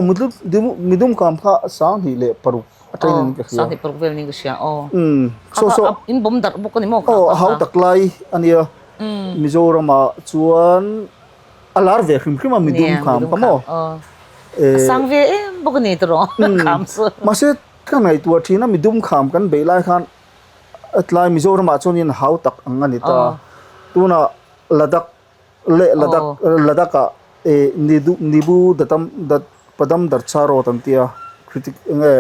midum kham kha 2006 a tain in ka hria. 26 vel niin ka hria aw. Umm so so. In bawm darh bawk a ni maw kha. Aw a hau tak lai a nia Mizoramah chuan a lar ve hrim hrim a midum kham kha maw. A sang ve em bawk a ni tawh kham chu. Mahse ka ngaihtuah thin a midum kham kan beih lai khan a tlai Mizoramah chuan in hau tak ang a ni ta. Tunah Ladakh leh Ladakh Ladakh ah Nibu Datam Dat Padam Darcha Road an tia critic eng nge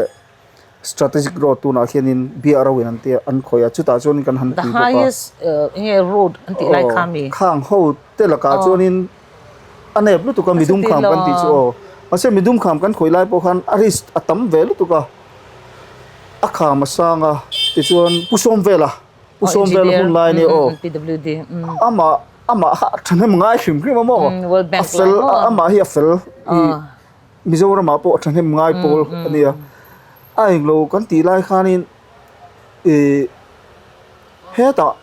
strategic road tunah hianin Biah ro in an tia an khawih a chutah chuanin kan han The pui bawk a. highest eng nge road an tih lai kha mi? Khang ho te lakah chuanin a nep lutuk a midum kham kan tih chu aw. Mahse midum kham kan khawih lai pawh khan a risk a tam ve lutuk a, a kham a sang a tichuan Pu Sawmvela Pu Sawmvela hun lai nia aw. Amah amah kha a thahnem ngai hrim hrim a maw? A fel amah hi a fel i Mizoramah pawh a thahnem ngai pawl a nia. A englo kan tih lai khanin ih hetah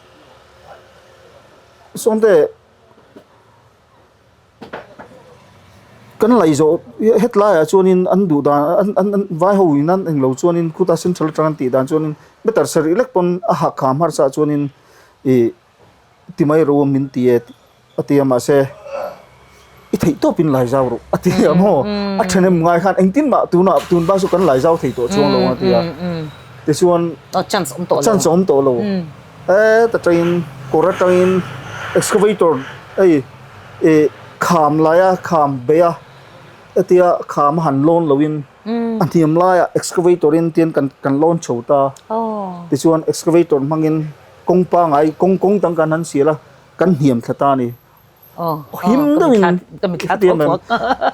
Sawmte Kan laih zawh hetlaiah chuanin an duh dan an an an vai ho in an englo chuanin khuta central atang an tih dan chuanin meter sarih lek pawn a hak kham harsa chuanin ih ti mai ro min ti e a ti a mahse i theih tawpin lai zau rawh a ti a maw a thahnem ngai khan engtin mah tunah tun bak chu kan lai zau thei tawh chuang lo a ti a tichuan chance awm tawh lo chance awm tawh lo heta tangin kawr atangin excavator hei. Ih kham laia kham beih a hetia kham a han lawn loin a hniam laiah excavator in tian kan kan lawn chho ta tichuan excavator hmangin kawng pangai kawng kawng dang kan han sial a kan hniam thla ta a ni him deuhin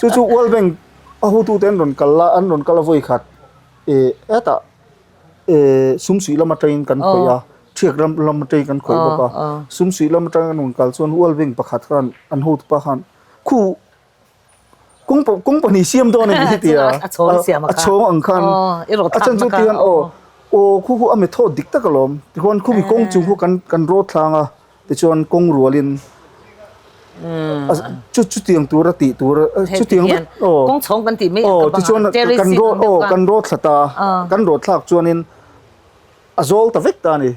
chu chu World Bank a hotute an rawn kal a an rawn kal a vawi khat ih hetah. Sumsuih lam atangin kan khawih a, Thiak ram lam atangin kan khawih bawk a. Sumsuih lam atanga kan rawn kal chuan World Bank pakhat khan an hotupa khan khu kawng kawng pahnih siam dawn a ni hi tia A chhawng ang khan a chan chu tihian aw aw khu khu a method dik tak alawm tichuan khumi kawng chung khu kan kan road thlang a tichuan kawng rualin chu chutiang tura tih tur chutiang vek aw kawng chhawng kan tih mai aw tichuan kan road aw kan road thla ta kan road thlak chuanin a zawl ta vek ta a ni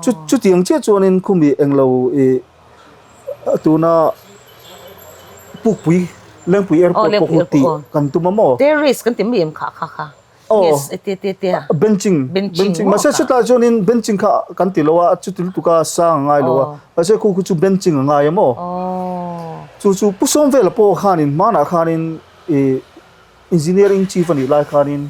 chu chutiang chiah chuanin khumi englo ih tuna pukpui lengpui airport pawh khu tih kan tum a maw terrace kan ti mai em kha kha kha Aw, benching, benching, mahse chutlai chuanin benching kha kan ti lo a, chuti lutuk a sang a ngai lo a, mahse khu khu chu benching a ngai a maw? Chu chu Pu Sawmvela pawh khanin hmanah khanin ih engineering chief a nih lai khanin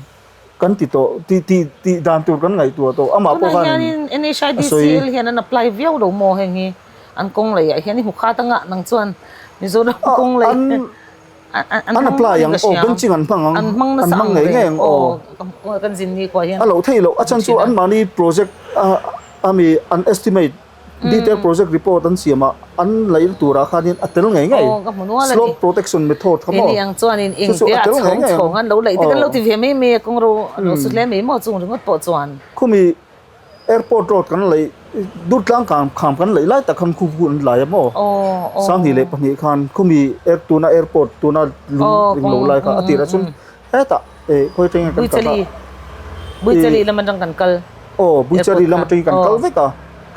kan ti tawh, ti ti tih dan tur kan ngaihtuah tawh, amah pawh khanin a sawi. NHIDCL hian an apply viau lo maw heng hi, an kawng leiah hian i hmu khat anga nang chuan Mizoram kawng lei. An apply ang aw benching an hmang ang an hmang nasa ang ngei ngei ang aw kan zin ni khua hian a lo thei loh a chan chu an mahni project a mi an estimate detail project report an siam a an laih turah khanin a tel ngei ngei slope protection method kha maw ni ang chuanin eng te a chhawng chhawng an lo laih te kan lo ti ve mai mai a kawng ro a lo su hle mai maw chung ringawt pawh chuan khumi Airport road kan laih Durtlang kham kham kan laih lai tak khan khu khu an lai a maw? 2002 khan khumi air tuna airport tuna lung ring lo lai kha a tirah chuan hetah eh khawi atangin kan kal a. Buichali lam atang kan kal. Aw Buichali lam atangin kan kal vek a.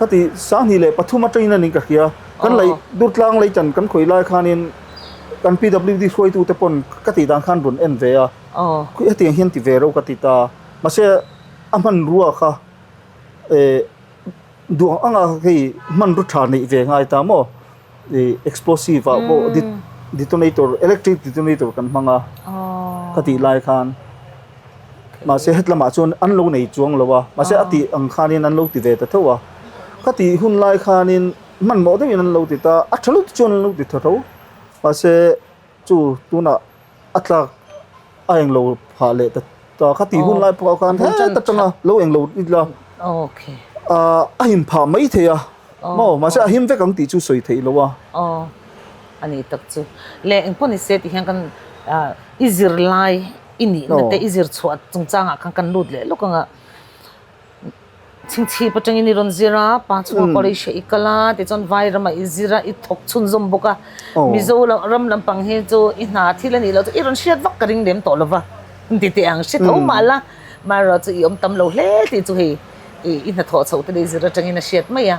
Khati 2003 atangin a ni ka hria. Kan laih Durtlang lei chan kan khawih lai khanin kan PWD hruaitute pawn ka tih dan khan rawn en ve a. Hetiang hian ti ve ro ka ti ta. Mahse a hmanrua kha eh duh ang anga hei hmanraw tha neih ve ngai ta maw ih explosive ah pawh detonator electric detonator kan hmang a ka tih lai khan mahse hetlamah chuan an lo nei chuang lo a mahse a tih ang khanin an lo ti ve ta tho a ka tih hun lai khanin hmanhmawh deuhin an lo ti ta a tha lutuk chuan an lo ti tha tho mahse chu tunah. A tlak a englo phah leh ta ta kha tih hun lai pawh khan heta tanga lo englo ila a him phah mai thei a maw mahse a him vek ang tih chu sawi theih lo a. Aw a ni tak chu le engpawh ni se tih hian kan i zir lai. I nihna te i zir chhuah chungchangah khan kan lut leh lawk ang a. Chhingchhip atangin i rawn zir a, pa chhunga college i kal a, tichuan vai ramah i zir a, i thawk chhunzawm bawk a. Mizo ram lampang hi chu i hna thil a nih loh chu i rawn hriat vak ka ring lem tawh lo va, ti teh ang hre tho mah la, amaherawh chu i awm tam lo hle tih chu hei i hnathawh chhoh te leh i zir atangin a hriat mai a.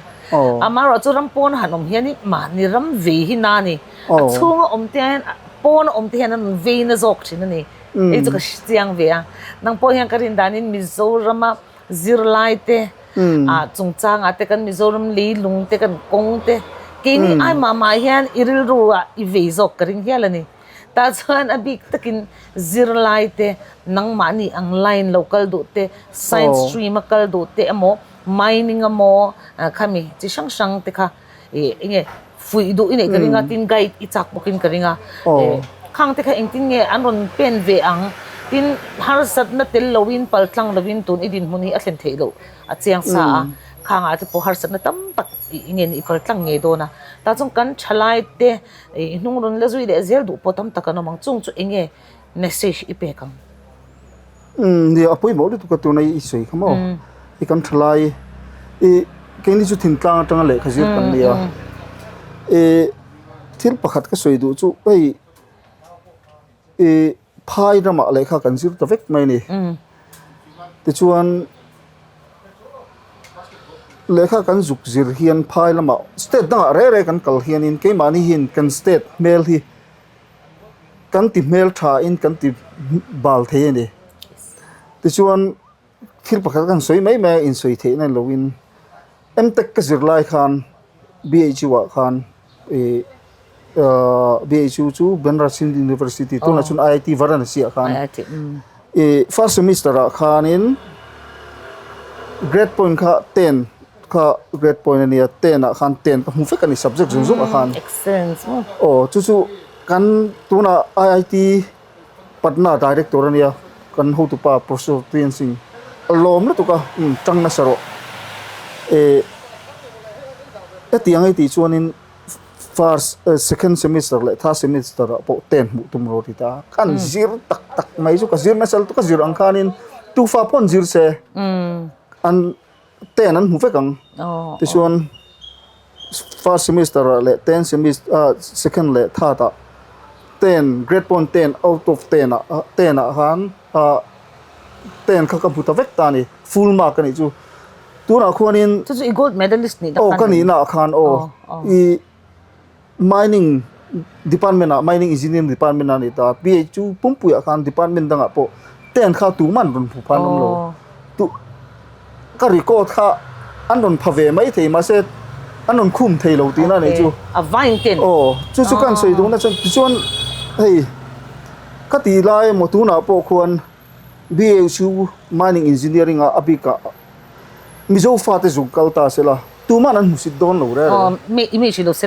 Amaherawh chu ram pawn han awm hian mahni ram vei hi na a ni. A chhunga awm te hian pawna awm te hian an rawn vei na zawk thin a ni. Hei chu ka hre chiang ve a. Nang pawh hian ka rin danin Mizorama zirlai te ah chungchangah te kan Mizoram leilung te kan kawng te keini ai mah mah hian i rilru ah i vei zawk ka ring hial a ni. Tah chuan a bik takin zirlai te nangmahni ang line lo kal duh te science stream a kal duh te emaw mining emaw khami chi hrang hrang te kha ih enge fuih duh i neih ka ring a tin guide i chak bawkin ka ring a khang te kha engtin nge an rawn pen ve ang tin harsatna tel loin pal tlang loin tun i dinhmun hi a thlen theih loh a chiang sa a khangah te pawh harsatna tam tak ih nge ni i pal tlang ngei dawn a tah chuan kan thalai te ih hnung rawn la zui leh zel duh pawh tam tak an awm ang chung chu enge message i pek ang. Nia a pawimawh lutuk a tuna i sawi kha maw i kan thalai i keini chu thingtlang atanga lehkha zir kan nia i thil pakhat ka sawi duh chu hei i phai ramah lehkha kan zir ta vek mai a ni tichuan lehkha kan zuk zir hian phai lamah state dangah reng reng kan kal hianin keimahni hian kan state hmel hi. Kan ti hmel tha in kan ti bal thei a ni. Tichuan thil pakhat kan sawi mai mai a insawi theih na lo in MTech ka zir lai khan BHU ah khan ih ahh BHU chu Banaras Hindu University tunah chuan IIT Varanasi ah khan ih first semester ah khanin grade point kha ten kha grade point a nia ten ah khan ten ka hmu vek a ni subject zawng zawng ah khan aw chu chu kan tunah I_I_T Patna director a nia kan hotupa professor T N Singh a lawm lutuk a umm tang nasa rawh eh hetiang a tih chuanin first eh second semester leh third semester ah pawh ten hmuh tum rawh a ti ta a kan zir tak tak mai chu ka zir nasa lutuk a zir ang khanin tufa pawh an zir se an. Ten an hmu vek ang. Tichuan first semester ah leh ten semester ah second leh third ah ten grade point ten out of ten ah ten ah khan ah ten kha ka hmu ta vek ta a ni full mark a nih chu. Tunah khuanin Chu chu i gold medalist nih na khan. Aw ka nihna ah khan aw i Mining department ah mining engineering department ah a ni ta PH chu pumpui ah khan department dangah pawh ten kha tumah an rawn hmu pha an awm lo tu ka record kha an rawn pha ve mai thei mahse an rawn khum thei lo tihna a nih chu a vain ten aw chu chu ka han sawi duhna chuan tichuan hei ka tih lai emaw tunah pawh khuan BHU mining engineering ah a bikah Mizo fate zuk kal ta sela tuman an hmusit dawn lo reng reng.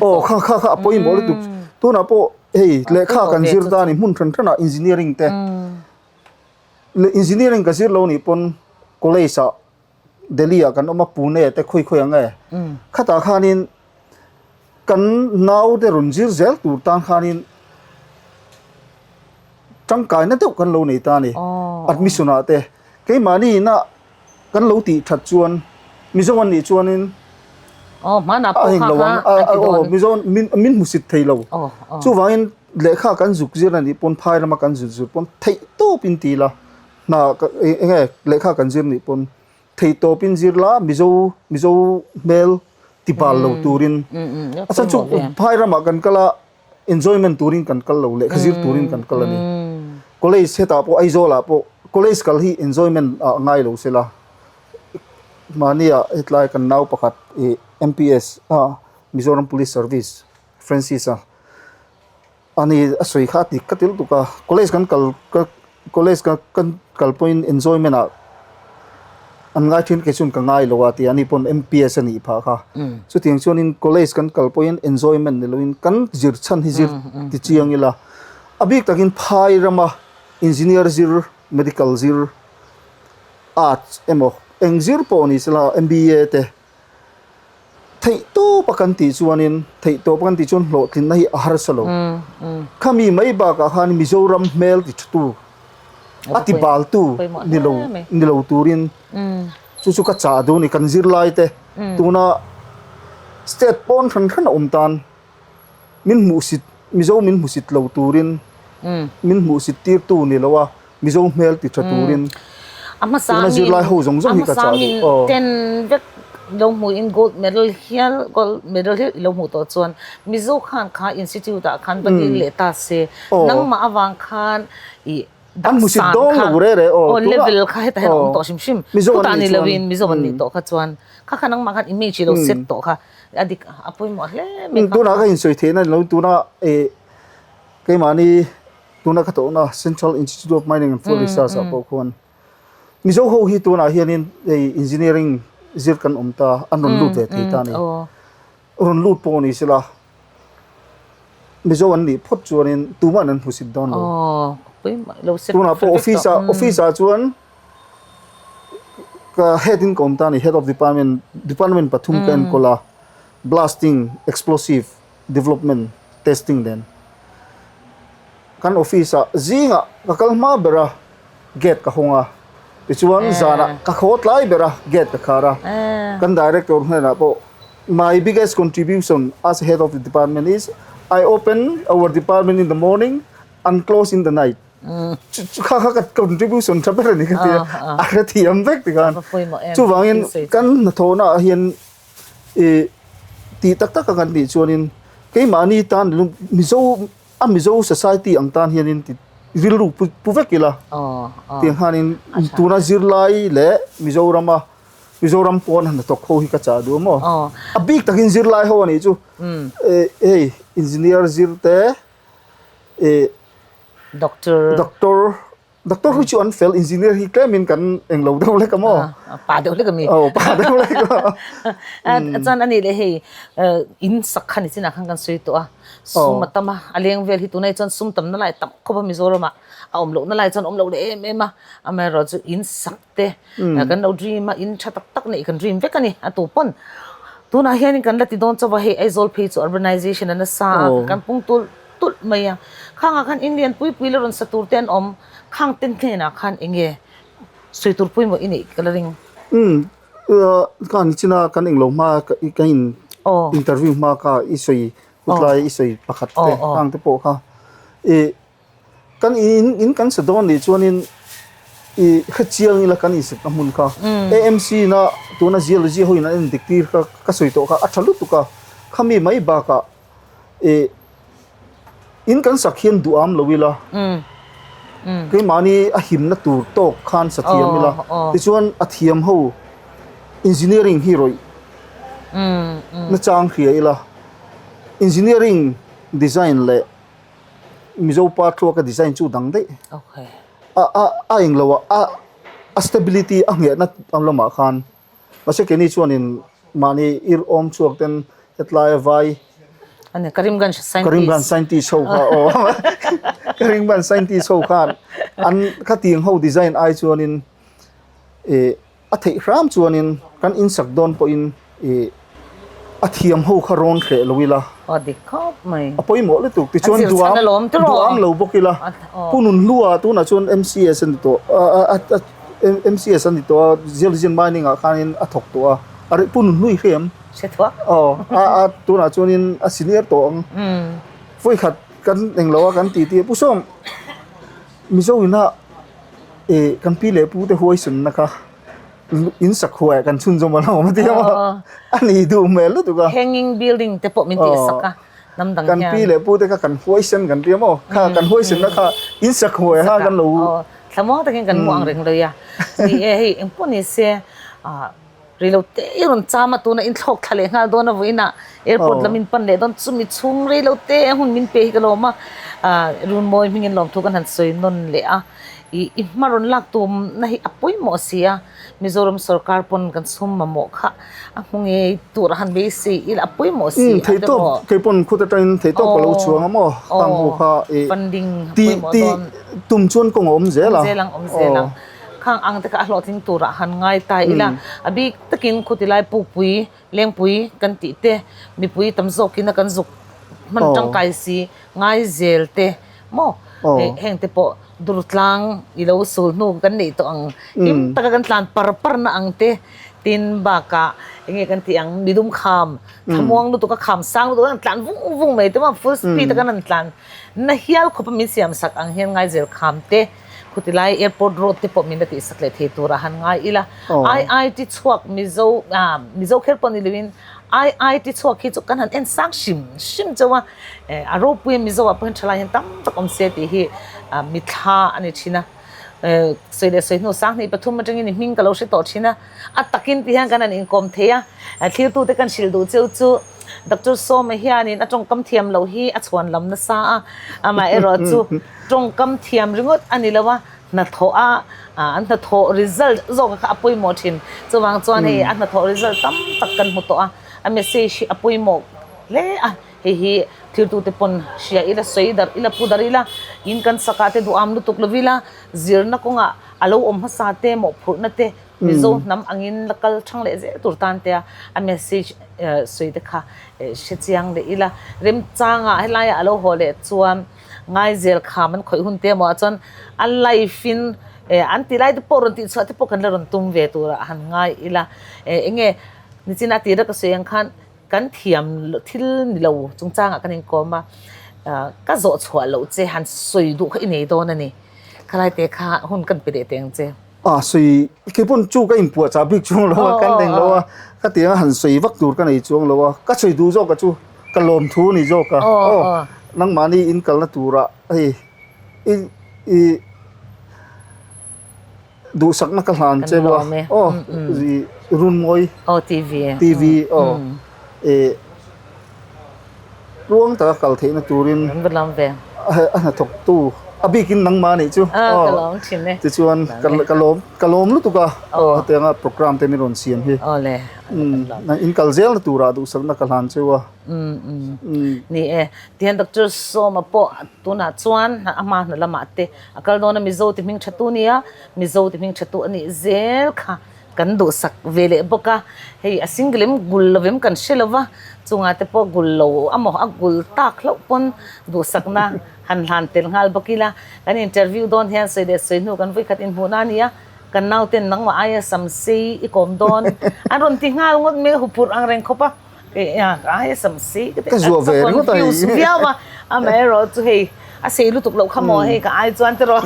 Aw kha kha kha a pawimawh lutuk. Tunah pawh hei lehkha kan zir ta a ni hmun hran hranah engineering te leh engineering ka zir lo nih pawn college ah Delhi ah kan awm a Pune te khawi khawi ang e. Khatah khanin kan naute rawn zir zel tur tan khanin tangkaina deuh kan lo nei ta a ni. Admission ah te keimahni ina kan lo tih that chuan Mizo an nih chuanin a heng lo ang aw Mizo min min hmusit thei lo chuvangin lehkha kan zuk zir a nih pawn phai lama kan zut zut pawn theih tawpin ti ila hna eng nge lehkha kan zir nih pawn theih tawpin zir la Mizo Mizo hmel ti bal lo turin a chhan chu phai ramah kan kal a enjoyment turin kan kal lo lehkha zir turin kan kal a ni. College hetah pawh Aizawl ah pawh college kal hi enjoyment ah ngai lo sela mahnia hetlai kan nau pakhat ih M_P_S a Mizoram Police Service Francis a ani a sawi kha a ti ka ti lutuk a college kan kal ka college ka kan kal pawhin enjoyment ah an ngai thin kei chuan ka ngai lo a ti a ani pawn M_P_S a nih phah kha chutiang chuanin college kan kal pawhin enjoyment ni loin kan zir chhan hi zir ti chiang ila. A bik takin phai rama engineer zir, medical zir, arts emaw eng zir pawh ni sela M_B_A te theih tawp a kan tih chuanin theih tawp a kan tih chuan hlawhtlinna hi a harsa lo. Khami mai bakah khan Mizoram hmel ti tha tu. A ti baltu ni lo ni lo turin chu chu ka chah duh a ni. Kan zirlai te tuna state pawn hran hran a awm tan min hmuhsit Mizo min hmuhsit lo turin min hmuhsit tirtu ni lo a Mizo hmel ti tha turin tuna zirlai ho zawng zawng hi ka chah duh aw. Ten vek lo hmuhin gold medal hial gold medal hial i lo hmuh tawh chuan Mizo khan kha institute ah khan va dil leh ta se nangmah avang khan i An hmusit dawn lo re re aw. Aw level kha hetah hian a awm tawh hrim hrim. Khutah ni lovin Mizo an nih tawh kha chuan kha kha nangmah khan image i lo set tawh kha a dik a pawimawh hle mai kha. Tunah ka insawi theihna ni lo tuna eh keimahni tuna ka tawhna Central Institute of Mining and Fuel Research ah pawh khuan Mizo ho hi tunah hianin hei engineering zir kan awm ta an rawn lut ve thei ta a ni. Rawn lut pawh ni sela Mizo an nih phawt chuanin tumahin an hmusit dawn lo. Tunah pawh office ah office ah chuan ka head in ka awm ta a ni head of department department pathum ka enkawl a blasting explosive development testing nen kan office ah zingah ka kal hma ber a gate ka hawng a tichuan zanah ka khaw tlai ber a gate ka khar a kan director hnenah pawh My biggest contribution as head of the department is I open our department in the morning and close in the night. Kha kha ka contribution tha ber a ni ka ti a, a hrethiam vek ti khan. Chuvangin kan hnathawhna ah hian i tih tak tak a kan tih chuanin keimahni tan Mizo a Mizo society ang tan hianin ti rilru pu vek ila tiang khanin tuna zirlai leh Mizorama Mizoram pawn han hnathawk ho hi ka chah duh a maw? A bik takin zirlai ho a nih chu. Hei engineer zir te eh Doctor Doctor Doctor hi chu an fel engineer hi tlemin kan englo deuh lek a maw? Pa deuh lek a mi. Aw pa deuh lek a. Chuan a nih leh hei in sak kha ni chinah khan kan sawi tawh a. Sum a tam a, a leng vel hi tunah hi chuan sum tamna lai tam khawp a Mizoramah a awm lohna lai chuan a awm loh leh em em a. Amaherawhchu in sak te kan lo dream a in tha tak tak neih kan dream vek a ni a tu pawn tunah hianin kan la ti dawn chauh a hei Aizawl phei chu urbanization a nasa a kan pung tulh tulh mai a khangah khan Indian pui pui la rawn sa tur te an awm khang te hnenah khan eng nge sawi tur pawimawh i neih ka la ring. Umm ka ni chin a kan englo hma ka in interview hma kha i sawi khutlai i sawi pakhat te khang te pawh kha i Kan in in kan sa dawn nih chuanin i hrechiang ila kan insik na hmun kha AMC na tuna geology ho in an endik tir kha ka sawi tawh kha a tha lutuk a khami mai bakah i in kan sak hian duham lo ila keimahni a himna tur tawk khan sa thiam ila tichuan a thiam ho engineering hi rawih nachang hria ila engineering design leh Mizo pa thluaka design chu dang daih. Okay. A a a eng lo a a stability a nghehna ang lamah khan mahse keini chuanin mahni ir awm chhuak ten hetlai a vai Ani Karimganj scientist. Karimganj scientist ho kha aw Karimganj scientist ho khan an khatiang ho design ai chuanin eh A theih hram chuanin kan insak dawn pawhin ih a thiam ho kha rawn hreh lo ila. Aw dik khawp mai. A pawimawh lutuk tichuan duam duam lo bawk ila. Pu Nunhlua tunah chuan MCS a ni tawh a MCS a ni tawh a Geology and Mining ah khanin a thawk tawh a. A rih Pu Nunhlui hre em? Hre thuak. Aw a a tunah chuanin a senior tawh ang. Vawikhat kan englo a kan titi a Pu Sawm Mizo ina eh kan pi leh pu te huaisunna kha in sakhuai ah kan chhunzawm a lo awm a tia maw a ni duh hmel lutuk a. Hanging building te pawh min tih sak a hnam dang hian. Kan pi leh pu te kha kan huaisen kan tia maw kha kan huaisenna kha in sakhuai kha kan lo. Thlamuang takin kan hmu ang reng lo ia. Ni e hei engpawh ni se ah Rilo te i rawn cham a tuna in thlawk thla leh nghal dawn a vawiinah airport lam in pan leh dawn chumi chhung rilo te hun min pe hi ka lawm a ah Runmawi hmingin lawmthu kan han sawi nawn leh a ih i hma rawn lak tum na hi a pawimawh si a Mizoram sorkar pawn kan sum mamawh kha a hmu ngei tur a han beisei ila a pawimawh si a Theihtawp tiraw kei pawn khut atangin theihtawp ka lo chhuang a maw khang ho kha ih funding a tih pawimawh tih dawn tum chuan kawng a awm zel a awm zel ang awm zel ang. Khang ang te kha a hlawhtling turah han ngai ta ila, a bik takin khutilai pukpui, lengpui kan tih te, mipui tam zawkin a kan zuk hman tangkai si ngai zel te maw heng te pawh Durtlang i lo sul hnu kan neih tawh ang, him taka kan tlan par par na ang te, tin bakah eng nge kan tih ang midum kham thlamuang lutuk a kham sang lutuk a kan tlan vung vung mai te maw full speed a kan han tlan na hial khawp a min siam sak ang hian Ngaizel kham te khuti lai airport road te pawh min la tih sak leh thei tur a han ngai ila IIT chhuak Mizo Mizo kher pawh ni lo in IIT chhuak hi chu kan han en sang hrim hrim chauh a, a ropui a Mizo ah pawh hian thalai hian tam tak awm se tih hi mithla a ni thin a, sawi leh sawi hnu 2003 atangin i hming ka lo hre tawh thin a, a takin ti hian kan han inkawm thei a, thlirtute kan hrilh duh cheu chu Doctor Sawma hianin a tawngkam thiam loh hi a chhuan lam nasa a, amaherawh chu tawngkam thiam ringawt a ni lo a, hnathawh a an hnathawh result zawk kha a pawimawh thin. Chuvang chuan hei a hnathawh result tam tak kan hmu tawh a, a message hi a pawimawh hle a, hei hi thiltute pawn hria ila, sawi darh ila, pu darh ila, in kan sakah te duham lutuk lo ila, zirna kawngah a lo awm hmasa te, mawhphurhna te, Mizo hnam angin la kal thang leh zel tur tan tea a message sawi te kha hre chiang leh ila. Remchangah helaiah a lo haw leh chuan Ngaizel kham an khawih hun te emaw ah chuan a life in an tih lai te pawh rawn tih chhuah te pawh kan la rawn tum ve turah han ngai ila. Enge nichina tira ka sawi ang khan kan thiam thil ni lo chungchangah kan inkawm a, ka zawh chhuah loh che han sawi duh kha i nei dawn a ni. Khalai te kha hun kan pe leh teh ang che. A sawi keipawh chu ka inpuah chah bik chuang lo a, kan eng lo a, ka tiang a han sawi vak tur ka nei chuang lo a, ka sawi duh zawk a chu ka lawm thu a ni zawk a, aw nangmahni in kalna turah hei i i duhsakna ka hlan che a, aw i Runmawi TV aw e Tluang taka kal theihna turin a hnathawktu a bikin nangmah anih chu aw tichuan ka lawm ka lawm lutuk a aw hetianga program te min rawn siam hi in kal zelna turah duhsakna ka hlan cheu a. Ni e, tihian Doctor Sawma pawh tunah chuan a hma hna lamah te a kal dawn a Mizo ti hming thatu a nia, Mizo ti hming thatu a nih zel kha. Kan duhsak ve leh bawk a, hei a single em gul lo em kan hre lo va, chungah te pawh gul lo a maw a gul tak hlauh pawn duhsakna han hlan tel nghal bawk ila, kan interview dawn hian sawi leh sawi hnu kan vawikhat inhmuhna a ni a, kan nauten nangmah aia sam sei i kawm dawn an rawn ti nghal ngawt mai a huphurh ang reng khawp a, aia sam sei ka ti ka confuse viau a, amaherawh chu hei a sei lutuk loh kha maw hei ka ai chuan tiraw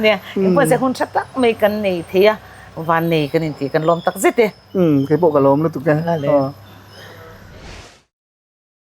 nia engpawh se hun tha tak mai kan nei thei a van nei kan intih kan lawm tak zet e. Kei pawh ka lawm lutuk e.